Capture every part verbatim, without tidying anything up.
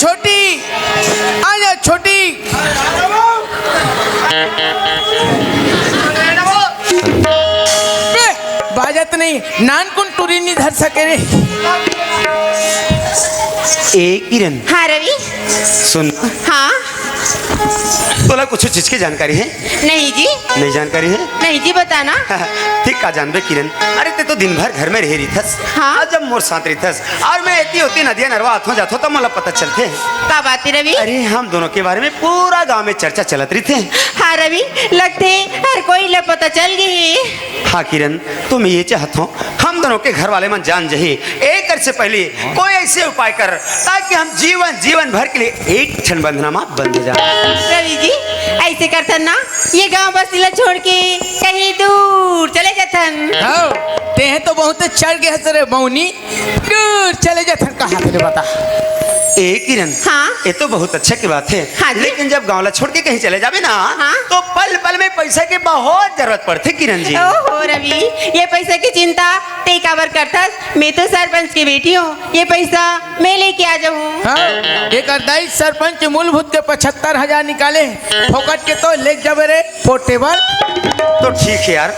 छोटी, आ जा छोटी। बे, बाजत नहीं, नानकुन टूरी नहीं धर सके रे। ए किरण। हाँ रवि। सुन। हाँ। तोला कुछ चीज के जानकारी है? नहीं जी। नहीं जानकारी है? नहीं जी, बताना। ठीक का जानबे किरण, अरे ते तो दिन भर घर में रहे रहिथस। हाँ। आज जब मोर साथ रहिथस और मैं एती ओती नदिया नरवा आथो जाथो तो मोला पता चलथे। का बात है रवि? अरे हम दोनों के बारे में पूरा गांव में चर्चा चलत रहिथे। हाँ रवि, लगथे हर कोई ला पता चल गई। हाँ किरण, तो मैं ये चाहत हूँ हम दोनों के घर वाले मन जान जही, एकर से पहले कोई ऐसे उपाय कर ताकि हम जीवन जीवन भर के लिए एक ठन बंधना मा बंध जाए। रवि जी, ऐसे करथन ना, ये गांव बस्ती ला छोड़ के कहीं दूर चले जाथन। हाँ, तेहे तो बहुत चढ़ गए हस रे मौनी, दूर चले जाथन कहाँ थे बता। ए किरण, हाँ? ये तो बहुत अच्छा की बात है, हाँ जी। लेकिन जब गांव ला छोड़ के कहीं चले जाबे ना, हाँ? तो पल पल में पैसा की बहुत जरूरत पड़थे किरण जी। ओहो रवि, ये पैसा की चिंता ते काबर करथस? मैं तो सरपंच की बेटी हूँ, ये पैसा मैं लेके आ जाऊँ। हाँ, एकर दाई सरपंच मूलभूत के पचहत्तर हजार निकाले, फोकट के तो लेके जाबे रे। पोर्टेबल। तो ठीक है यार,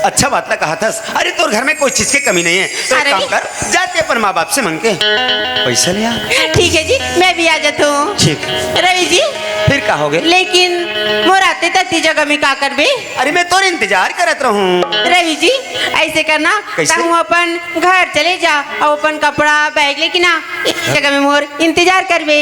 अच्छा बात ला कहा था। अरे तोर घर में कोई चीज की कमी नहीं है, तो एक अरे। काम कर, जाते अपन माँ बाप से मांग के पैसा ले आ। ठीक है जी, मैं भी आ जाता हूँ। ठीक। रवि जी। फिर का होगे? लेकिन मोर आते तक ती जगह में का करबे? अरे मैं तोर इंतजार करत रहूँ। रवि जी, ऐसे करना, कैसे? तहूँ अपन घर चले जा और अपन कपड़ा बैग लेके ना एक जगह में मोर इंतजार करबे।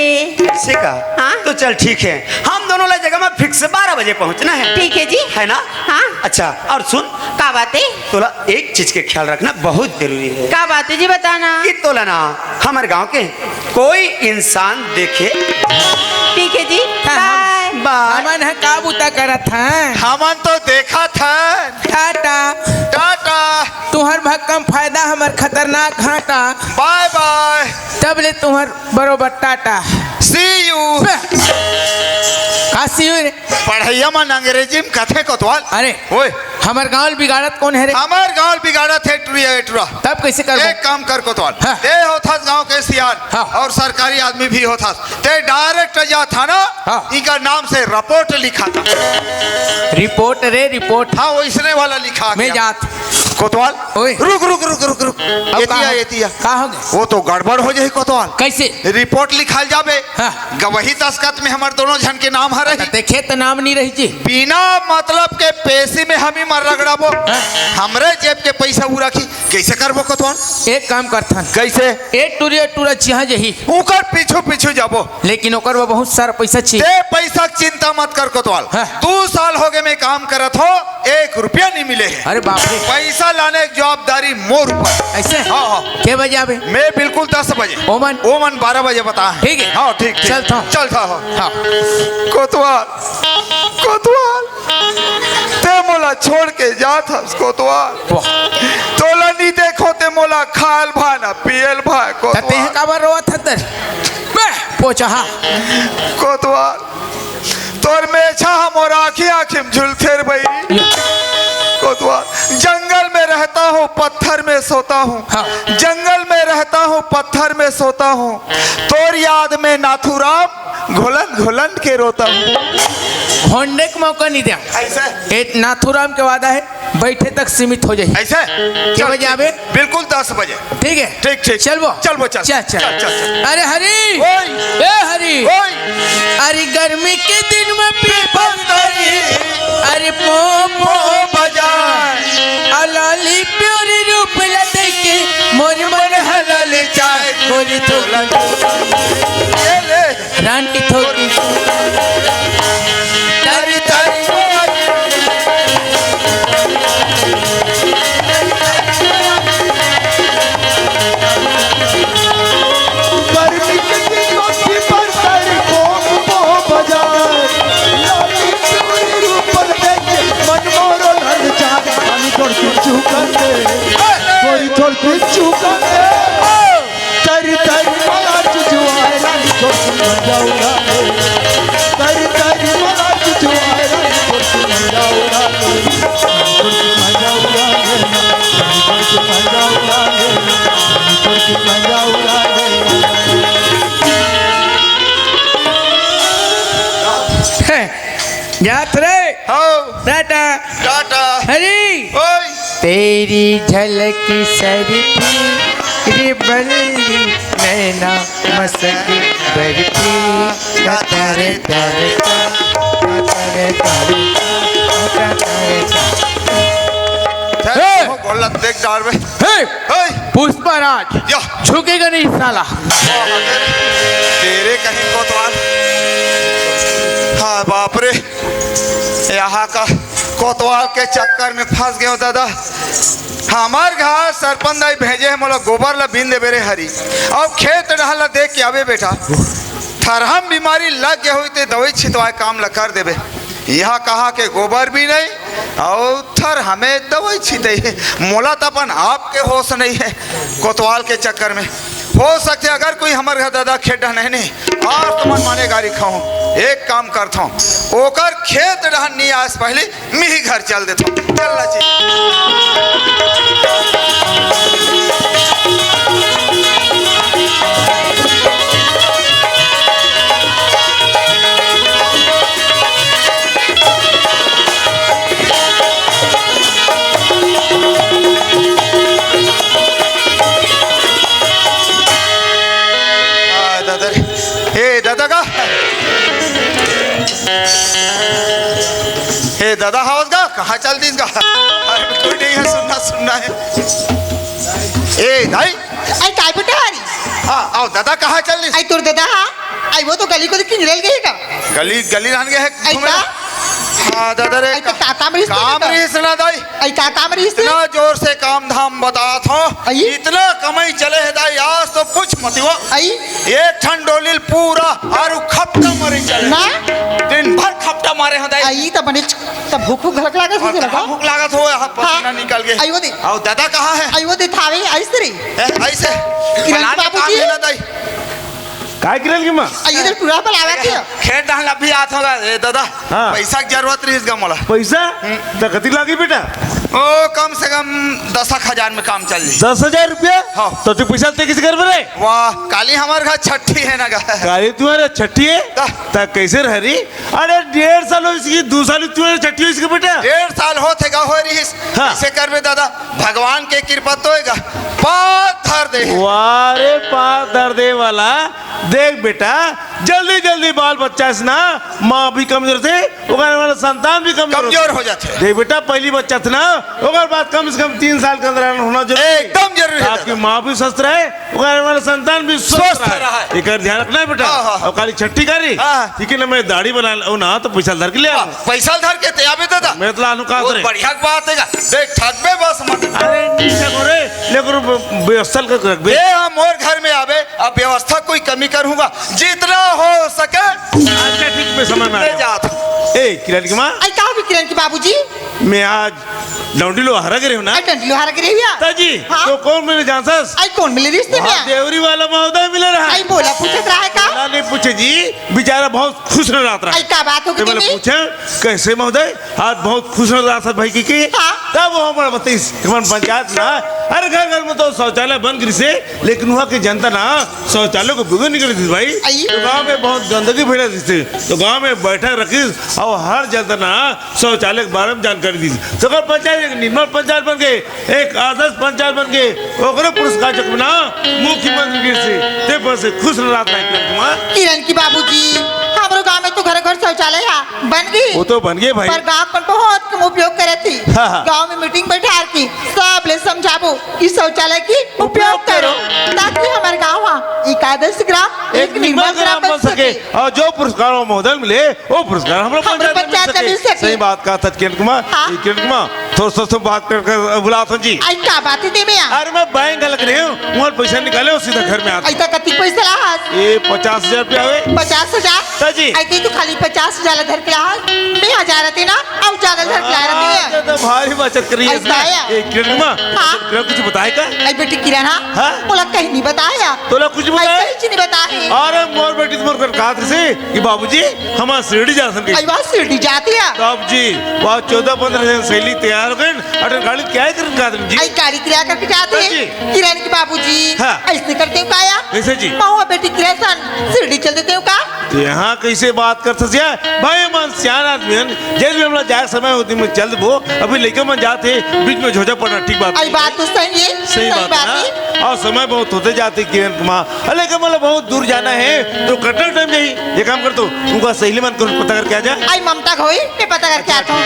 ऐसे का? हाँ। तो चल ठीक है, हम दोनों ला जगह में फिक्स बारह बजे पहुंचना है। ठीक है जी। है ना? हाँ। अच्छा, और सुन, का बात है? तोला एक चीज के ख्याल रखना बहुत जरूरी है। का बात है जी, बताना। कि तोला ना हमारे गांव के कोई इंसान देखे। ठीक है जी, हाँ, हम बाय। बाय। हमन ह का बूता करत हन? हमन तो देखत हन। टाटा। टाटा। तुहर भक्कम फायदा, हमर खतरनाक घाटा। बाय बाय। तब ले तुहर बरोबर टाटा। See you। बे, का see you रे? पढ़ैया मन अंग्रेजी में कथे कोतवाल। अरे, ओए। हमर गांव ल बिगाड़त कोन है रे? हमर गांव ल बिगाड़त है टुरिया ए टुरा। तब कैसे करबो? एक काम कर कोतवाल। हाँ। ते होथस गांव के सियान हाँ। और सरकारी आदमी भी होथस। ते direct जा थाना, हाँ। इनका नाम से रिपोर्ट लिखा था। रिपोर्ट रे, रिपोर्ट। हाँ, वैसने वाला लिखा मैं गया। जात। कोतवाल, ओए। रुक, रुक, रुक, रुक, रुक। अब एतिया, का हो-, एतिया। का हो गया? वो तो गड़बड़ हो जाही कोतवाल। कैसे? रिपोर्ट लिखाल जाबे। हाँ। गवाही दस्तखत में हमर दोनों झन के नाम हर रही। देखे त नाम नहीं रही जी। बिना मतलब के पेशी में हम ही मर रगड़ाबो। हाँ। हमरे जेब के पैसा उ रखी, कैसे करबो कोतवाल? एक काम करथन। कैसे? ए टुरिया टुरा जिहाँ जही। ओकर पीछू पीछू जाबो। लेकिन ओकर बर बहुत सारा पैसा चाहिए। ते पैसा के चिंता मत कर कोतवाल। हाँ। दू साल हो गए मैं काम करत हो, एक रुपया नहीं मिले है। अरे बाप रे। पैसा लाने की जवाबदारी मोर ऊपर। ऐसे? हाँ, हाँ। के बजे आबे? मैं बिल्कुल दस बजे। ओमन? ओमन बारह बजे बता है। ठीक है। हाँ, ठीक, ठीक। चलता हूँ। चलता हूँ। हाँ। कोतवाल, कोतवाल, ते मोला छोड़ के जात हस कोतवाल। वाह। तोला नहीं देखो ते मोला खाल भाना पियल भाए त तेहे कोतवाल। काबर रोवत हस? बे, पोछा, हाँ। कोतवाल, तोर मेछा ह मोर आँखी आँखी में झुलथे रे बई। कोतवाल, जंगल में रहता हूँ, पत्थर में सोता हूँ। हाँ। जंगल में रहता हूँ, पत्थर में सोता हूँ। तोर याद में नाथुराम घुलन घुलन के रोता हूँ। होंडे के मौका नहीं दिया। ऐसा? ये नाथुराम के वादा है। बैठे तक सीमित हो जाही। ऐसे? के चल, बजे आबे? बिल्कुल दस बजे। ठीक है? ठीक, ठीक। चलबो? चलबो, चल। चल, चल। चल, चल, चल। अरे हरी! ओए! ए हरी! ओए! अरे गर्मी के दिन में पीपल तरी, अरे पो, पो बजाए। आ लाली प्योरी रूप ला देखे, मोर मन हलल चाहे, गोरी तोला ये ले। रानी ठोकी। तारी, तारी। गर्मी के दिन में पीपल तारी, पोम, पोम बजाए। लाली चूड़ी रूपल देखे, मन मोरो ललचाए। रानी ठोकी चुकन दे, गोरी ठोकी चुकन दे। तरी तरी मला चुचुआए रानी छोटी मंजाऊ रानी। तरी तरी मला चुचुआए रानी छोटी मंजाऊ रानी। छोटी मंजाऊ रानी। छोटी मंजाऊ रानी। छोटी मंजाऊ रानी। जात रे। हो। टाटा। टाटा। हरी। ओए। तेरी झलक सरफी रे बल्ली, नैना मसक बरफी। तारे तारे ता, तारे तारे ता, तारे तारे ता। हे! बोलत देख डार में। हे! हे! पुष्पराज, या। झुकेगा नहीं साला। तेरे कहीं कोतवाल। हाँ बाप रे, यहाँ का कोतवाल के चक्कर में फंस गए हो दादा। हमार घर सरपंच दाई भेजे है मोला गोबर ला बीन देबे रे हरी, अउ खेत डहर ला देख के आबे बेटा। थरहम बीमारी लग गए हुई ते दवाई छितवाए काम ला कर देबे। यहाँ कहा के गोबर भी नहीं, अउ थरहमे दवाई छितई हे। मोला त अपन आप के होश नहीं है, कोतवाल के चक्कर में। हो सकथे अगर कोई हमर घर दादा खेत डहन नहीं, नहीं, आज तो मन माने गारी खाऊं। एक काम करथों, ओकर खेत डहन नहीं आस पहले मिही घर चल देथों। चल ना जी। आ, दादा रे। ए, दादा का? ए, दादा हावस का? कहाँ चल दीस का? अरे, कोई नहीं है, सुनना, सुनना है। ए, दाई। आई काय बेटा हरी? हाँ, आओ, दादा कहाँ चल दीस? आई तोर दादा हा? आई वो तो गली को किंजरल गए का? गली, गली रहन गए है, आई घूमे का? हाँ, दादा रे, आई तो का-, ताता में रिश्ते काम का? रहीस ना, दाई। आई ताता में रिश्ते? इतना जोर से काम धाम बतात हो, आई? इतना कमाई चले है, दाई, आज तो कुछ मत हुआ। आई? एक ठन डोलिल पूरा आरू खपटा मारे चले। ना? दिन भर खपटा मारे हो, दाई। आई तो बने च-, तब भूख, भूख घलक लागत और होथे कहाँ लगा? भूख लागत हो, यहाँ पसीना हाँ। निकल गए। आई वो दे। आओ, दादा कहाँ है? आई वो दे थावे, आई से रे। ए, ऐसे? किरण बलान बाबूजी। काम है ना, दाई। काय किरण की माँ? आ, इधर टूरा पर आवा क्या? खेत डहन अभी आत होगा। ए दादा, हाँ। पैसा के जरूरत रहीस गा मोला। पैसा? हम्म। त कति लागी बेटा? ओ, कम से कम दस एक हजार में काम चल जाई। दस हजार रुपया? हाँ। तो तू पैसा ते किसे करबे रे? वाह, काली हमारे घर छठी है ना गा। काली तुम्हारे छठी है? ता। त कैसे रह रही? अरे डेढ़ साल हो इसकी, दो साल तुम्हारे छठी हो इसके बेटा। डेढ़ साल होथे गा हो रहीस। हाँ। कैसे करबे दादा? भगवान के कृपा तो होएगा, पार धर दे। वाह रे, पार धर दे वाला। देख बेटा, जल्दी जल्दी बाल बच्चा से ना, माँ भी कमजोर थे, ओकर वाला संतान भी कमजोर कमजोर होथे। हो जाथे। देख बेटा, पहली बच्चा थे ना, ओकर बाद कम से कम तीन साल के अंदर होना जरूरी है। एकदम जरूरी है आपकी दादा। माँ भी स्वस्थ रहे, ओकर वाला संतान भी स्वस्थ स्वस्थ रहे। रहे। एकर ध्यान रखना है बेटा। हाँ, हाँ। और काली छठी करी, हाँ। ठीक है ना, मैं दाढ़ी बना लूँ ना, तो पैसा धर के ले हाँ, आऊँ। पैसा धर के ते आबे दादा। मैं तो लानू का वो करे। बढ़िया बात है गा। देख, ठगबे बस मत। अरे, नहीं ठगो रे, लेकिन व्यवस्था कर रखबे। ए, हम और घर में आबे, अब व्यवस्था कोई कमी करूँगा, जितना हो सके। अच्छा, ठीक, मैं समझ में आ ले गया। जात। ए, किरण की माँ। आई का भी किरण की बाबूजी? मैं आज डंडी लोहारा गे रहेंव ना। आई डंडी लोहारा गे रहेंव या? ताजी, हाँ। तो कौन मिले जानथस? आई कौन मिले रिश्ते में? हाँ, देवरी वाला महोदय मिले रहा। आई बोला पूछत रहा है का? बोला नहीं पूछे जी, बेचारा बहुत खुश रहत रहा। आई का बात हो गई तो बोले, पूछे, कैसे महोदय? आज बहुत खुश रहत रहा भाई की, की? हाँ। तब वो हमारा बताइस, कि हमर पंचायत ना, हर घर घर में तो शौचालय बन गिस हे, लेकिन वहाँ के जनता ना शौचालय को बिगड़ निकल दिस भाई। आई। तो गाँव में बहुत गंदगी फैला दिस हे। तो गाँव में बैठक रखिस और हर जनता ना शौचालय के बारे में जानकारी दिस। तो ओकर पंचायत एक निर्मल पंचायत बन गए, एक आदर्श पंचायत बन गए, ओकरे पुरस्कार चक में ना मुख्यमंत्री गिस हे। ते पर से खुश रहत रहा किरण कुमार। किरण की बाबूजी, हमरो गाँव में तो घर घर शौचालय है, बन गई। वो तो बन गए भाई। पर गाँव के मन बहुत कम उपयोग करे थी। हाँ, हाँ। गाँव में मीटिंग बैठार की, सब ले समझाबो कि शौचालय की उपयोग उपयोग करो, करो। ताकि हमारे गाँव हा एक आदर्श ग्राम, एक एक निर्मल निर्मल ग्राम ग्राम बन बन सके। सके। और जो पुरस्कार वो महोदय मिले, वो पुरस्कार हमरा हमरा पंचायत में मिल पंचायत में सके। मिल सके। सही बात कहा था किरण कुमार। हाँ। ये किरण कुमार, थोड़ा सा, सा बात कर, कर बुलाथन जी। आई का बात है ते में आ? अरे मैं बैंक लग रही हूँ, वहाँ पैसा निकाले और सीधा घर में आता। आई तो कति पैसा लाहस? ये पचास हजार रुपया हुए। पचास हजार? हाँ जी। आई ते तो खाली पचास हजार ला धर के लाहस। मैं हजार रहते ना, अब ज्यादा धर के ला रहती हाँ, है। तो, तो भारी बचत करी है ऐसा इसमें। आया। ये किरण कुमार, हाँ। किरण कुछ बताए का? आई बेटी किरण, हाँ? हाँ? बोला कहीं नहीं बताया। तोला कुछ आई बताए? कहीं नहीं बताए। अरे मोर बेटी तो मोर कर कहा थे कि बाबूजी, हमार शिरडी जा सके। आई बात शिरडी जाती है। तब जी, वहाँ चौदह पंद्रह जन सहेली तैयार हो गए, अटल गाड़ी क्या है करन का जी? आई गाड़ी किराया करके जाते हैं। जी। किरण के बाबूजी, हाँ। ऐसे करते हो काया? कैसे जी? महुआ बेटी किरण सन शिरडी चल देते हो का? यहाँ कइसे बात करथस या? भाई, हमन सियान आदमी हन, जेन भी हमला जाए समय होती में चल देबो। अभी लइका मन जात हे, बीच में झोझा पड़ना ठीक बात अई नहीं। बात तो सही हे, सही सही बात हे बात ना? हे। अउ समय बहुत होते जात हे किरण कुमार। अरे, लइका मन ला बहुत दूर जाना हे, तो कतना टाइम जाही? ये काम कर तो, उनका सहेली मन को पता करके आ जा। अई ममता घोई, मैं पता करके अच्छा, आता हूँ।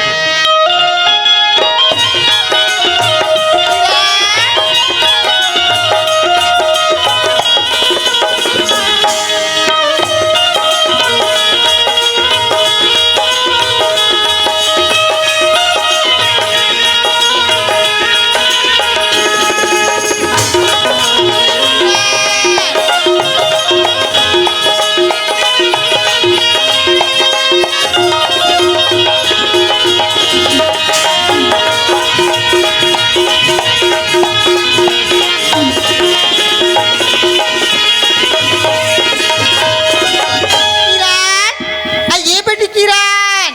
किरण, अई ये बेटी किरण।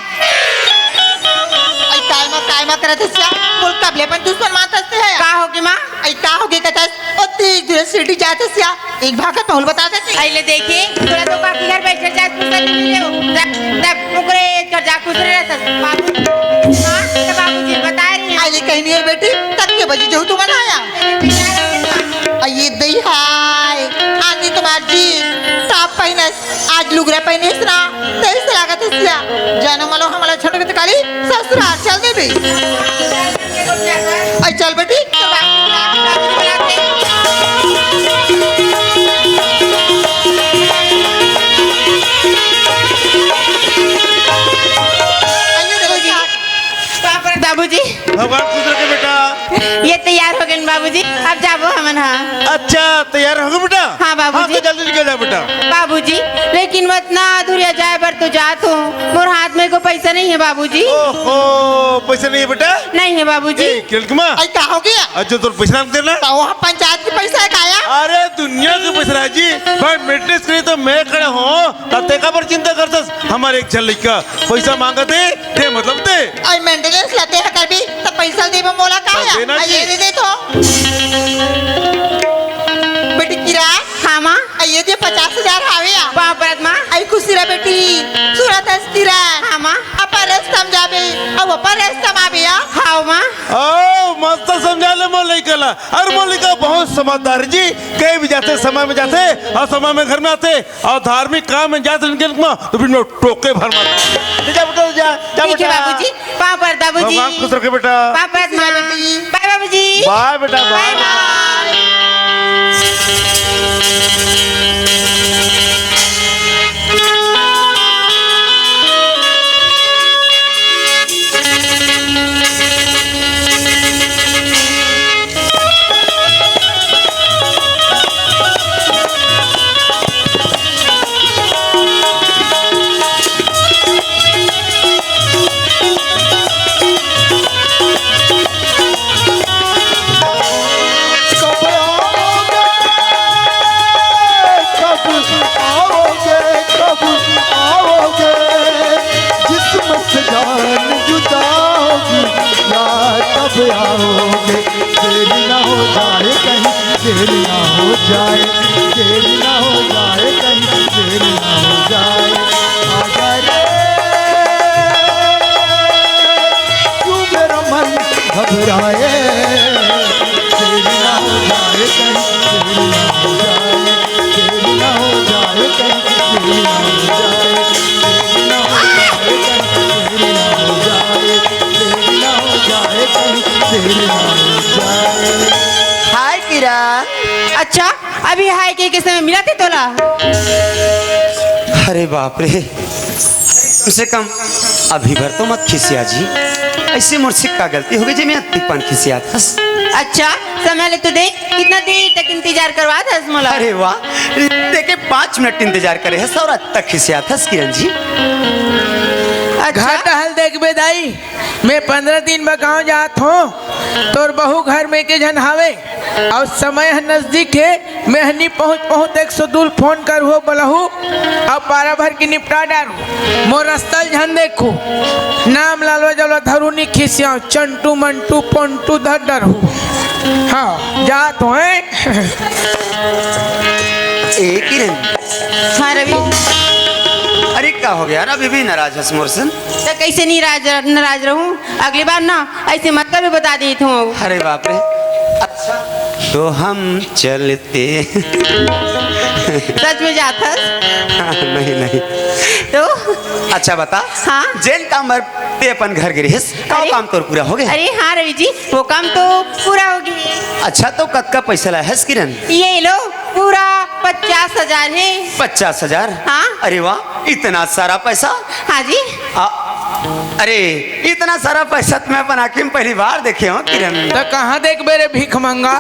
अई काय मा, काय मा करत हस या? बोल, कब ले अपन दुश्मन मानत हस ते हा? का होगे माँ? अई का होगे कथस? ओ तेज दूर सीढ़ी जात हस या? एक भागत माहौल बता देते। अई ले देखे, तोला तो काकी घर बैठे जात फुर्सत नहीं मिले हो। तब, तब मुकरे कर जा कुछ रहत हस। बाबू, हाँ, तो बाबूजी बता रही हैं। अई ले कहीं नहीं है बेटी, तब के बजे जो तू बनाया? अई ये दई हाय, आज नहीं तुम्हार जी, टॉप पहनस, आज लुगरा पहनस ना, तेज लागत हस या। जानो मलो हमला छोड़ के तो काली ससुराल चल देबे। अई चल बेटी। अई रे बेटा। बाबूजी। भगवान खुश रखे बेटा। ये तैयार हो गए बाबूजी, अब जाबो हमन हा। अच्छा, तैयार हो गए बेटा? हाँ बाबूजी। हाँ, तो जल्दी निकल जा बेटा। बाबूजी, लेकिन मैं इतना दूरिया जाए बर तो जात हूँ, मोर हाथ में को पैसा नहीं है बाबूजी। ओहो, पैसा नहीं है बेटा? नहीं है बाबूजी। ए, किरण कुमार। अई का हो गया? अई जो तोर पैसा ना देना। तो वहाँ पंचायत के पैसा है काया? अरे दुनिया के पैसा है जी, भाई मेंटेनेंस करे तो मैं खड़ा हूँ, तब ते काबर चिंता करतस? हमारे एक झन लइका पैसा मांगत हे, दे मतलब दे। अई मेंटेनेंस ला ते हा करबे, त पैसा देबे मोला का तो या? देना अई जी। ये दे दे तो। बेटी किरण। हाँ माँ। अई ये दे पचास हजार हावे या। बाप रे माँ। अई खुशी रह बेटी, सूरत हस किरण। हाँ माँ। अपन रस्ता म जाबे, अउ अपन रस्ता म आबे या। हाँ माँ। ओ, मस्त समझा ले मोर लइका ला। अरे मोर लइका बहुत समझदार जी, कहीं भी जाथे समय में जाथे अउ समय में घर में आथे। अउ धार्मिक काम में जात रहिन के मा, तो फिर मैं टोके भर मार। ले जा बेटा, ले जा, जा ठीक है बेटा। बाबूजी, पाँव परदा बाबूजी। भगवान खुश रखे बेटा। पाँव परदा। बाय बाबूजी। बाय बेटा, बाय। बाय बाय। कब आओगे, कब आओगे, कब आओगे? जिस्म से जान जुदा होगी, यार कब आओगे? देर ना हो जाए कहीं, देर ना हो जाए, देर ना हो जाए कहीं, देर ना हो जाए। आजा रे, क्यों मेरा मन घबराए, देर ना हो जाए कहीं, देर ना हो जाए, देर ना हो जाए कहीं, देर ना हो जाए, देर ना हो जाए कहीं, देर ना हो जाए, देर ना हो जाए कहीं, देर ना हो जाए। हाय किरण। अच्छा, अभी हाय के, के समय मिला थे तोला? अरे बाप रे, कम से कम अभी भर तो मत खिसिया जी, ऐसे मोर से का गलती हो गई जी, मैं अतिपन खिसियात हस। अच्छा, समय ले तो देख, कितना देर तक इंतजार करवात हस मोला। अरे वाह, देखे पाँच मिनट इंतजार करे हस अउ अब तक खिसियात हस किरण जी। अच्छा। घर टहल देखबे दाई, मैं पंद्रह दिन बर गाँव जात हूँ, तोर बहू घर में के झन हावे, अउ समय ह नजदीक हे, मैं ह नी पहुँच पहुँच एक सौ दू ल फोन करहूँ बोलहूँ, अउ पारा भर के निपटा डारहूँ। मोर रस्ता ल झन देखहू, नाम लालवा जलवा धरू नी खिसियाव, चंटू मंटू पोंटू धर डरहूँ। हाँ, जात हूँ, हैं? ए किरण। हाँ रवि। का हो गया यार, अभी भी नाराज हस मोर से? त कइसे नाराज, नाराज रहूं? अगली बार ना अइसे मत कभी बता देत हूं। अरे बाप रे। अच्छा, तो हम चलते। सच में जात हस? नहीं, नहीं। तो? अच्छा बता, हाँ? जेन काम बर ते अपन घर गे रिहिस, का अरे? काम तोर पूरा हो गया? अरे हाँ रवि जी, वो काम तो पूरा हो गया। अच्छा, तो कतका पैसा लाए हस किरण? ये लो, पूरा पचास हजार है। पचास हजार? हाँ। अरे वाह, इतना सारा पैसा? हाँ जी। आ, अरे, इतना सारा पैसा तो मैं अपन आँखी में पहली बार देखे हूँ किरण। त कहाँ देखबे रे भीख मंगा?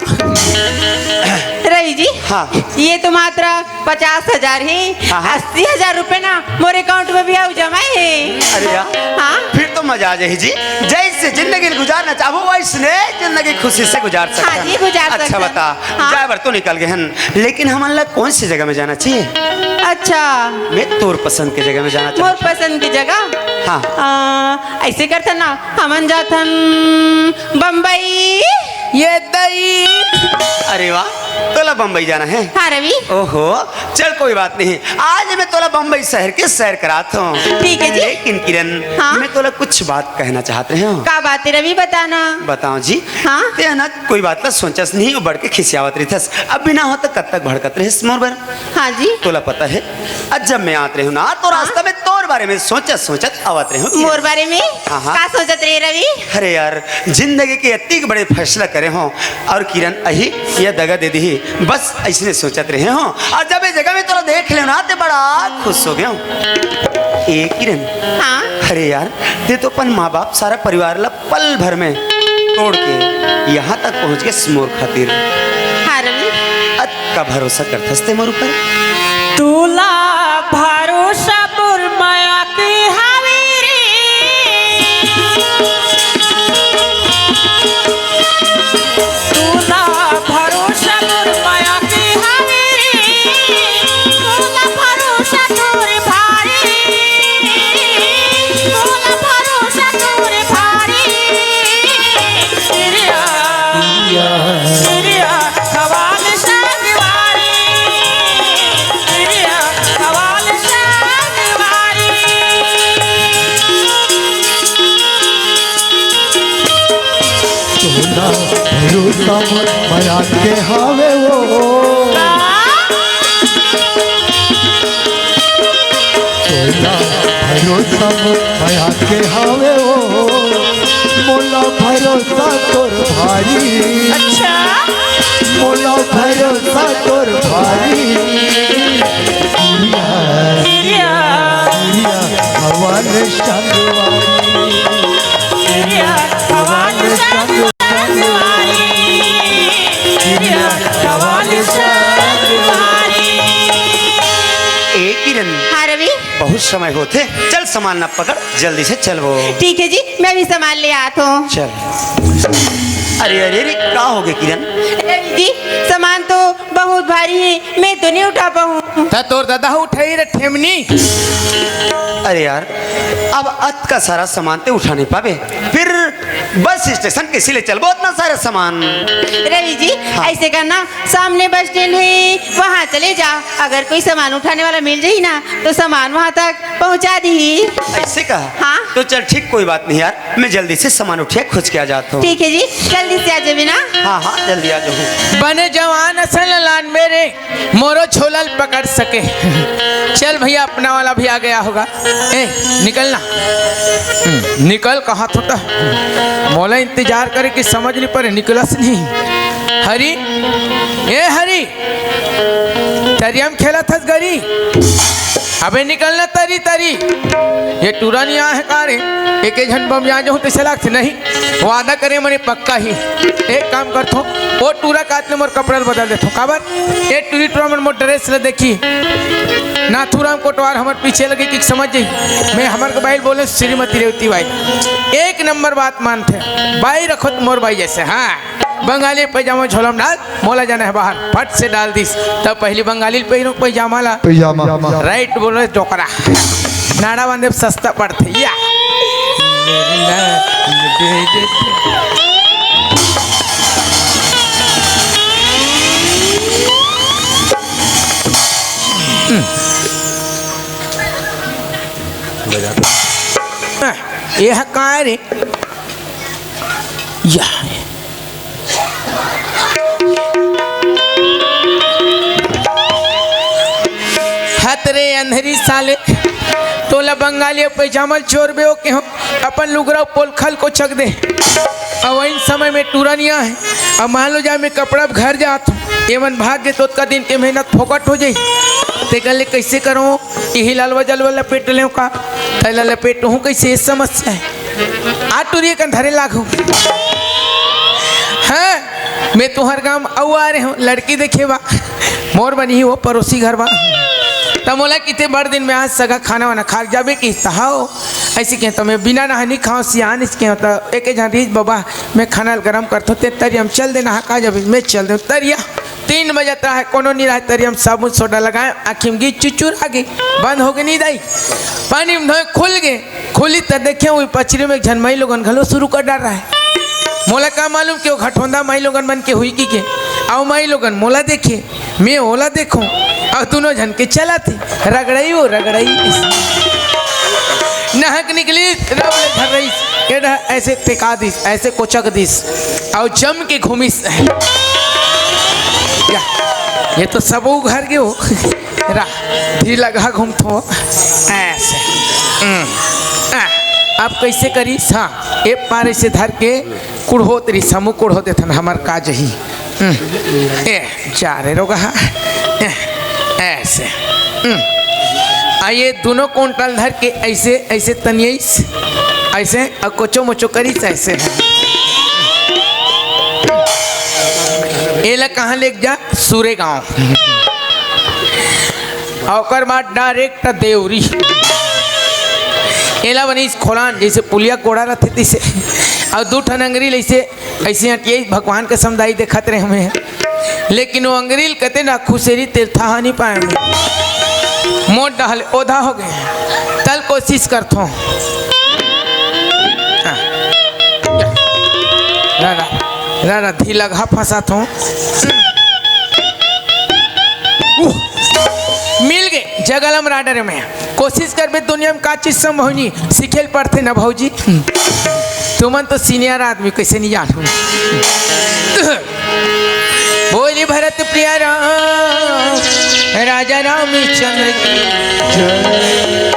रवि जी, हाँ। ये तो मात्र पचास हजार है। हाँ, हाँ। अस्सी हजार रुपए ना मोर अकाउंट में भी आऊ जमा है। अरे यार, हाँ। फिर तो मजा आ जाही जी। जैसे जिंदगी गुजारना चाहबो, वैसने जिंदगी खुशी से गुजार सकथन। हाँ जी, गुजार अच्छा सकथन। बता, हाँ। जाए बर तो निकल गए हन, लेकिन हमन ला कौन सी जगह में जाना चाहिए? अच्छा। मैं तोर पसंद की जगह में जाना मोर चाहूँ। पसंद की जगह? हाँ। आ, ऐसे करथन ना, हमन जाथन बम्बई। ये दई। अरे वाह, तोला बम्बई जाना है? हाँ रवि। ओहो, चल कोई बात नहीं, आज मैं तोला बम्बई शहर के सैर करात हूँ। ठीक है जी। लेकिन किरण, हाँ? मैं तोला कुछ बात कहना चाहत रहे हूँ। का बात है रवि, बताना। बताओ जी। हाँ? ते ना कोई बात ला सोचस नहीं, बढ़ के खिसियावत रहिथस। अब बिना हो तो कब तक भड़कत रहिस मोर बर? हाँ जी। तोला पता है, आज जब मैं आत रहे हूँ ना, तो हाँ? रास्ता में तोर बारे में सोचत सोचत आवत रहे हूँ। मोर बारे में? हाँ, हाँ। का सोचत रहे रवि? अरे यार, जिंदगी के इतनी बड़े फैसला करे हो और किरण अही ये दगा दे दी, बस ऐसने सोचत रहे हो। और जब ये जगह में तोला देख लेना, ते बड़ा खुश हो गया हूँ। ए किरण, हाँ? अरे यार, ते तो अपन माँ बाप, सारा परिवार ला पल भर में तोड़ के यहाँ तक पहुँच गए मोर खातिर। हाँ रवि। अतका भरोसा करथस ते मोर ऊपर? तोला भरोसा मोर मया के हावे रे। तोला भरोसा मोर मया के हावे रे। तोला भरोसा तोर भारी। तोला भरोसा तोर भारी। सिरिया, सिरिया, सिरिया, सवाल संगवारी। सिरिया, सवाल संगवारी। तोला भरोसा मोर मया के हावे वो। तोला भरोसा मोर मया के हावे वो। मोला भरोसा तोर भारी। अच्छा। मोला भरोसा तोर भारी। सिरिया, सिरिया। सिरिया, हवाल संगवारी। सिरिया, हवाल संगवारी। ए किरण, हाँ रवि। बहुत समय होथे, चल सामान ला पकड़, जल्दी से चलबो। ठीक है जी, मैं भी सामान ले आत हूँ। चल। अरे, अरे, अरे, का हो गए किरण? रवि जी, सामान तो बहुत भारी है, मैं तो नहीं उठा पाऊँ। त तोर दादा ह उठाही रे ठेमनी। अरे यार, अब अतका सारा सामान ते उठा नहीं पाबे, फिर बस स्टेशन कैसे ले चलबो उतना सारा सामान? रवि जी, हाँ। ऐसे करना, सामने बस स्टैंड है, वहाँ चले जा। अगर कोई सामान उठाने वाला मिल जाही ना, तो सामान वहाँ तक पहुँचा दी। ऐसे कहा? हाँ। तो चल ठीक, कोई बात नहीं यार, मैं जल्दी से सामान उठिया खोज के आ जाता हूँ। ठीक है जी, जल्दी से आ जाबे ना। हाँ, हाँ, जल्दी आ जाऊँ। बने जवान असन लान मेरे मोरो झोला ल पकड़ सके। चल भैया, अपना वाला भी आ गया होगा। ए, निकलना। हम्म, निकल कहा थोटा। मोला इंतजार करे कि समझ नहीं पड़े, निकलस नहीं। हरी, ए हरी, तरिया में खेलत हस गरी। अबे निकलना तरी, तरी। ये टूरा नहीं आए है का रे? एक एक झन बम यहाँ जाऊँ तैसे लागथे नहीं। वादा करे मने पक्का ही। एक काम करथो, ओ टूरा काट ले मोर कपड़ा ल बदल देथो। काबर? ए टूरी टूरा मन मोर ड्रेस ल देखी। नाथूराम कोटवार हमर पीछे लगे कि समझ जाई। मैं हमर के बाई ल बोले श्रीमती रेवती बाई। एक नंबर बात मानथे। बाई रखो त मोर बाई जैसे, हाँ। बंगाली पैजामा झोला में डाल, मोला जाना है बाहर, फट से डाल दिस। तब पहली बंगाली ल पहिरो पैजामा ला। पैजामा। राइट बोल रहे डोकरा। नाड़ा बांधे सस्ता पड़थे या। ये ह काय रे? या। हत रे अंधरी साले, तोला बंगाली पैजामा ल चोरबे ओ के हो, अपन लुगरा पोलखल कोचक दे। अउ वही समय में टूरा निया है। अब मान लो जा मैं कपड़ा घर जात हूँ, एमन भाग गे तो ओतका दिन के मेहनत फोकट हो जाई। तेकर ले कैसे करो, इही लालवा जलवा लपेट लेव का? तैला लपेटहूँ कैसे, ये समस्या है। आ टूरी कन धरे लागू। हाँ, मैं तुहर गांव अउ आ रहे हूँ, लड़की देखे बा। मोर बनी ही वो पड़ोसी घर बा। त मोला किते बड़ दिन में आज सगा खाना वाना खा जाबे की तहाओ। ऐसे कहे तो मैं बिना नहा नहीं खाओ, सियान इस कहे तो एक एक जन रीत बाबा, मैं खाना ल गरम करथो, ते तरिया म चल दे, नहा का जाबे, मैं चल दे तरिया। तीन बजे तक है, कोनो नहीं रहे तरिया म, साबुन सोडा लगाए, आँखी में गीत चुचुर आ गई, बंद हो गई नींद आई। पानी में धोए खुल गए, खुली त देखे हुई पचरी में एक झन माई लोगन घलो शुरू कर डार रहा है। मोला का मालूम कि वो घटोंदा माई लोगन मन के हुई की के। आओ माई लोगन मोला देखे, मैं ओला देखो, और दोनों झन के चला थे रगड़ई वो रगड़ई। नहक निकली, रब ले धर रही, एडा ऐसे टेका दिस, ऐसे कोचक दिस, और जम के घूमिस। या, ये तो सब वो घर के हो। रा, धी लगा घूमथो ऐसे। हम्म, आ, अब कैसे करिस? हाँ, ए पार ऐसे धर के कुड़होत रही, समूह कुड़होत थन, हमर का जही। हम्म, ए, जा रे रोगा, हाँ, ए, ऐसे। हम्म, आ ये दोनों कुंटल धर के ऐसे, ऐसे तनियस, ऐसे, और कोचो मोचो करिस ऐसे। एला कहाँ लेके जा? सूरे गांव। अउ ओकर बाद direct देवरी। एला बनीस खोलान, जैसे पुलिया कोड़ा रथे तैसे। अउ दू ठन अंगरी ल ऐसे, ऐसे अंटियाई, भगवान कसम दाई देखत रहे हमें। लेकिन वो अंगरी ल कते ना खुसेरी तेल था नहीं पाए हमें। मोट डहल ओधा हो गए। तल कोशिश करथों। रा, रा, रा, रा, धी लगा फंसाथों। उह, मिल गए जगलम राडर में। कोशिश करबे दुनिया में का चीज संभव नहीं, सीखे ल पड़थे ना भौजी। तुमन तो senior आदमी, कैसे नहीं जानू। बोली भरत प्रिया राम, राजा रामचंद्र की जय।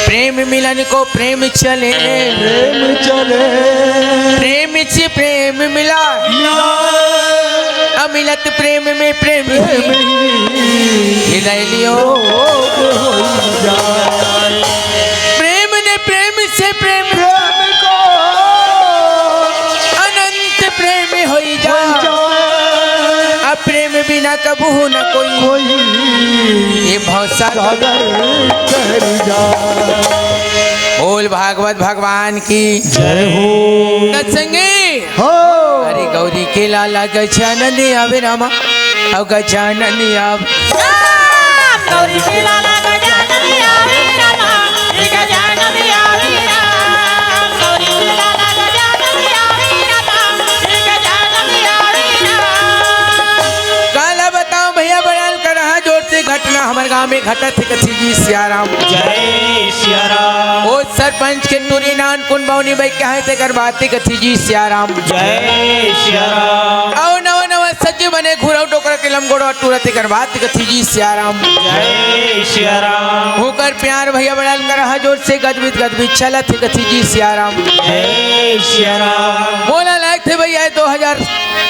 प्रेम मिलन को प्रेम चले, प्रेम चले। प्रेम से प्रेम मिला, मिला। अमिलत प्रेम में प्रेम ही, प्रेम ही हृदय लियो। रोग हो जाए। प्रेम ने प्रेम से प्रेम, प्रेम को अनंत प्रेम होई जा। होई जा। अब प्रेम बिना कबहू न कोई, कोई ये भवसागर सागर कर जा। बोल भागवत भगवान की जय हो। सत्संगी हो। अरे गौरी के लाला गजानन आवे रामा, अब गजानन आवे। राम गौरी के लाला गजानन आवे रामा, गजानन आवे राम। गौरी के लाला गजानन आवे रामा, गजानन आवे राम। काला बताओ भैया, बयान कर रहा जोर से, घटना हमर गांव में घटत हे कथी जी सियाराम। जय सियाराम। ओ सरपंच के टूरी नान कुन बौनी बई कहे तेकर बात कथी जी सियाराम। जय सियाराम। आओ नवा नवा सचिव बने घुरव डोकरा के लमगोड़वा टूरा तेकर बात कथी जी सियाराम। जय सियाराम। होकर प्यार भैया बड़ाल कर रहा जोर से गदबिद गदबिद चलत हे कथी जी सियाराम। जय सियाराम। बोला लायक थे भैया दो हजार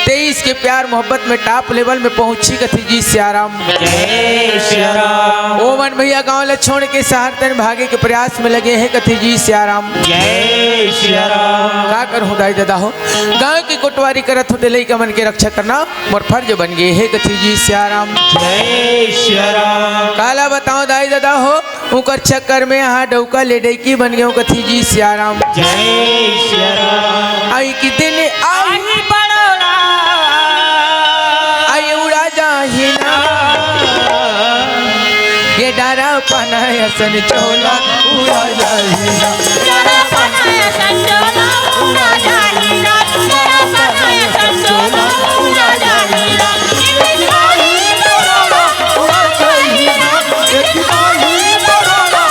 तेईस के प्यार मोहब्बत में top level में पहुंची कथी जी सियाराम। जय सियाराम। ओमन भैया गांव ले छोड़ के शहर तन भागे के प्रयास में लगे हे कथी जी सियाराम। जय सियाराम। का करहूं दाई ददा हो, गांव की कोटवारी करत होते लइका मन के रक्षा करना मोर फर्ज बन गे हे कथी जी सियाराम। जय सियाराम। काला बताओ दाई ददा हो, उकर चक्कर में हा डौका ले डैकी बन गेंव कथी जी सियाराम। जय सियाराम। आई कि दिन आई बड़ोला। आई उड़ा जाही ना। ये डारा पना असन चोला उड़ा जाही ना। डारा पना असन चोला उड़ा जाही ना। डारा पना असन चोला उड़ा जाही ना। आई बड़ोला उड़ा जाही ना। एक आई बड़ोला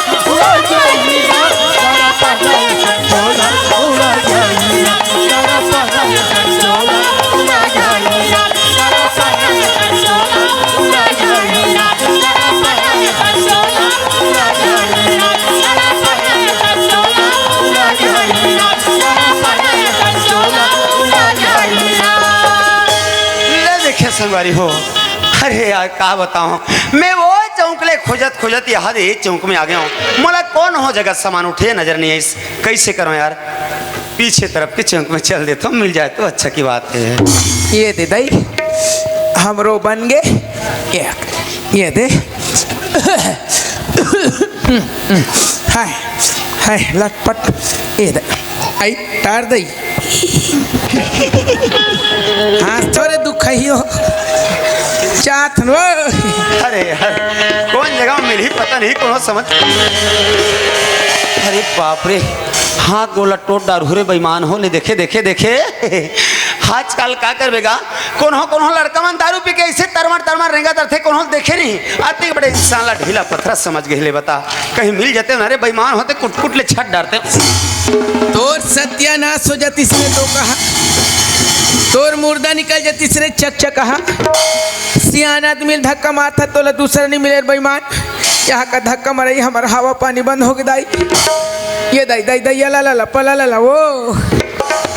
बारी हो। अरे यार, का बताओं, मैं वो चौक ले खोजत खोजत यहाँ ये चौक में आ गया हूँ। मोला कोनो जगह सामान उठे नजर नहीं आइस, कैसे करो यार? पीछे तरफ के चौक में चल देता हूँ, मिल जाए तो अच्छा की बात है। ये दे दई, हमरो बन गे। ये, ये दे। हाय, हाय, लटपट। ये दे। आई, टार दई। हाँ, तोरे दुख है यो। चाहत न वो। अरे यार, कौन जगह में मिली पता नहीं, कौन समझ। अरे बाप रे, हाथ गोला टोट डार हुरे बेईमान हो ले, देखे, देखे, देखे। आजकल का करबेगा, कोनो कोनो लड़का मन दारू पी के ऐसे तरमर तरमर रेंगा तरथे, कोनो देखे नहीं। अति बड़े इंसान ला ढीला पथरा समझ गए ले बता। कहीं मिल जाते ना रे बेईमान होते, कुट कुट ले छट डारते। तोर सत्यानाश हो जातिस रे तो कहा, तोर मुर्दा निकल जातिस रे चकचकहा। सियान आदमी ल धक्का मारथा, तोला दूसरा नहीं मिले बेईमान। यहाँ का धक्का मारे, हमर हवा पानी बंद हो गए दाई। ये दाई, दाई, दाई, ला, ला, ला, पला, ला, ला, वो।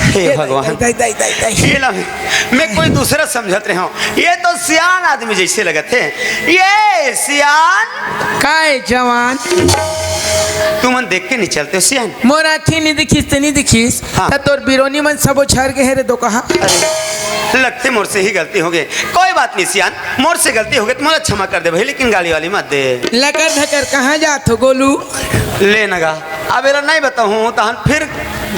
हे ये दाई, भगवान। दाई, दाई, दाई, दाई, दाई। ये ला, मैं कोई दूसरा समझत रहे हूँ, ये तो सियान आदमी जैसे लगत है। ये सियान। काय जवान? तुमन देख के नहीं चलते हो सियान। मोर आँखी नहीं दिखिस ते नहीं दिखिस। हाँ। त तोर बिरोनी मन सबो झर गए हे रे दो कहा। अरे, लगते मोर से ही गलती हो गई। कोई बात नहीं सियान, मोर से गलती हो गई तो मोला क्षमा कर दे भाई, लेकिन गाली वाली मत दे। लकर धकर कहाँ जात हो गोलू? ले नगा, अब एला नहीं बताऊँ तहन फिर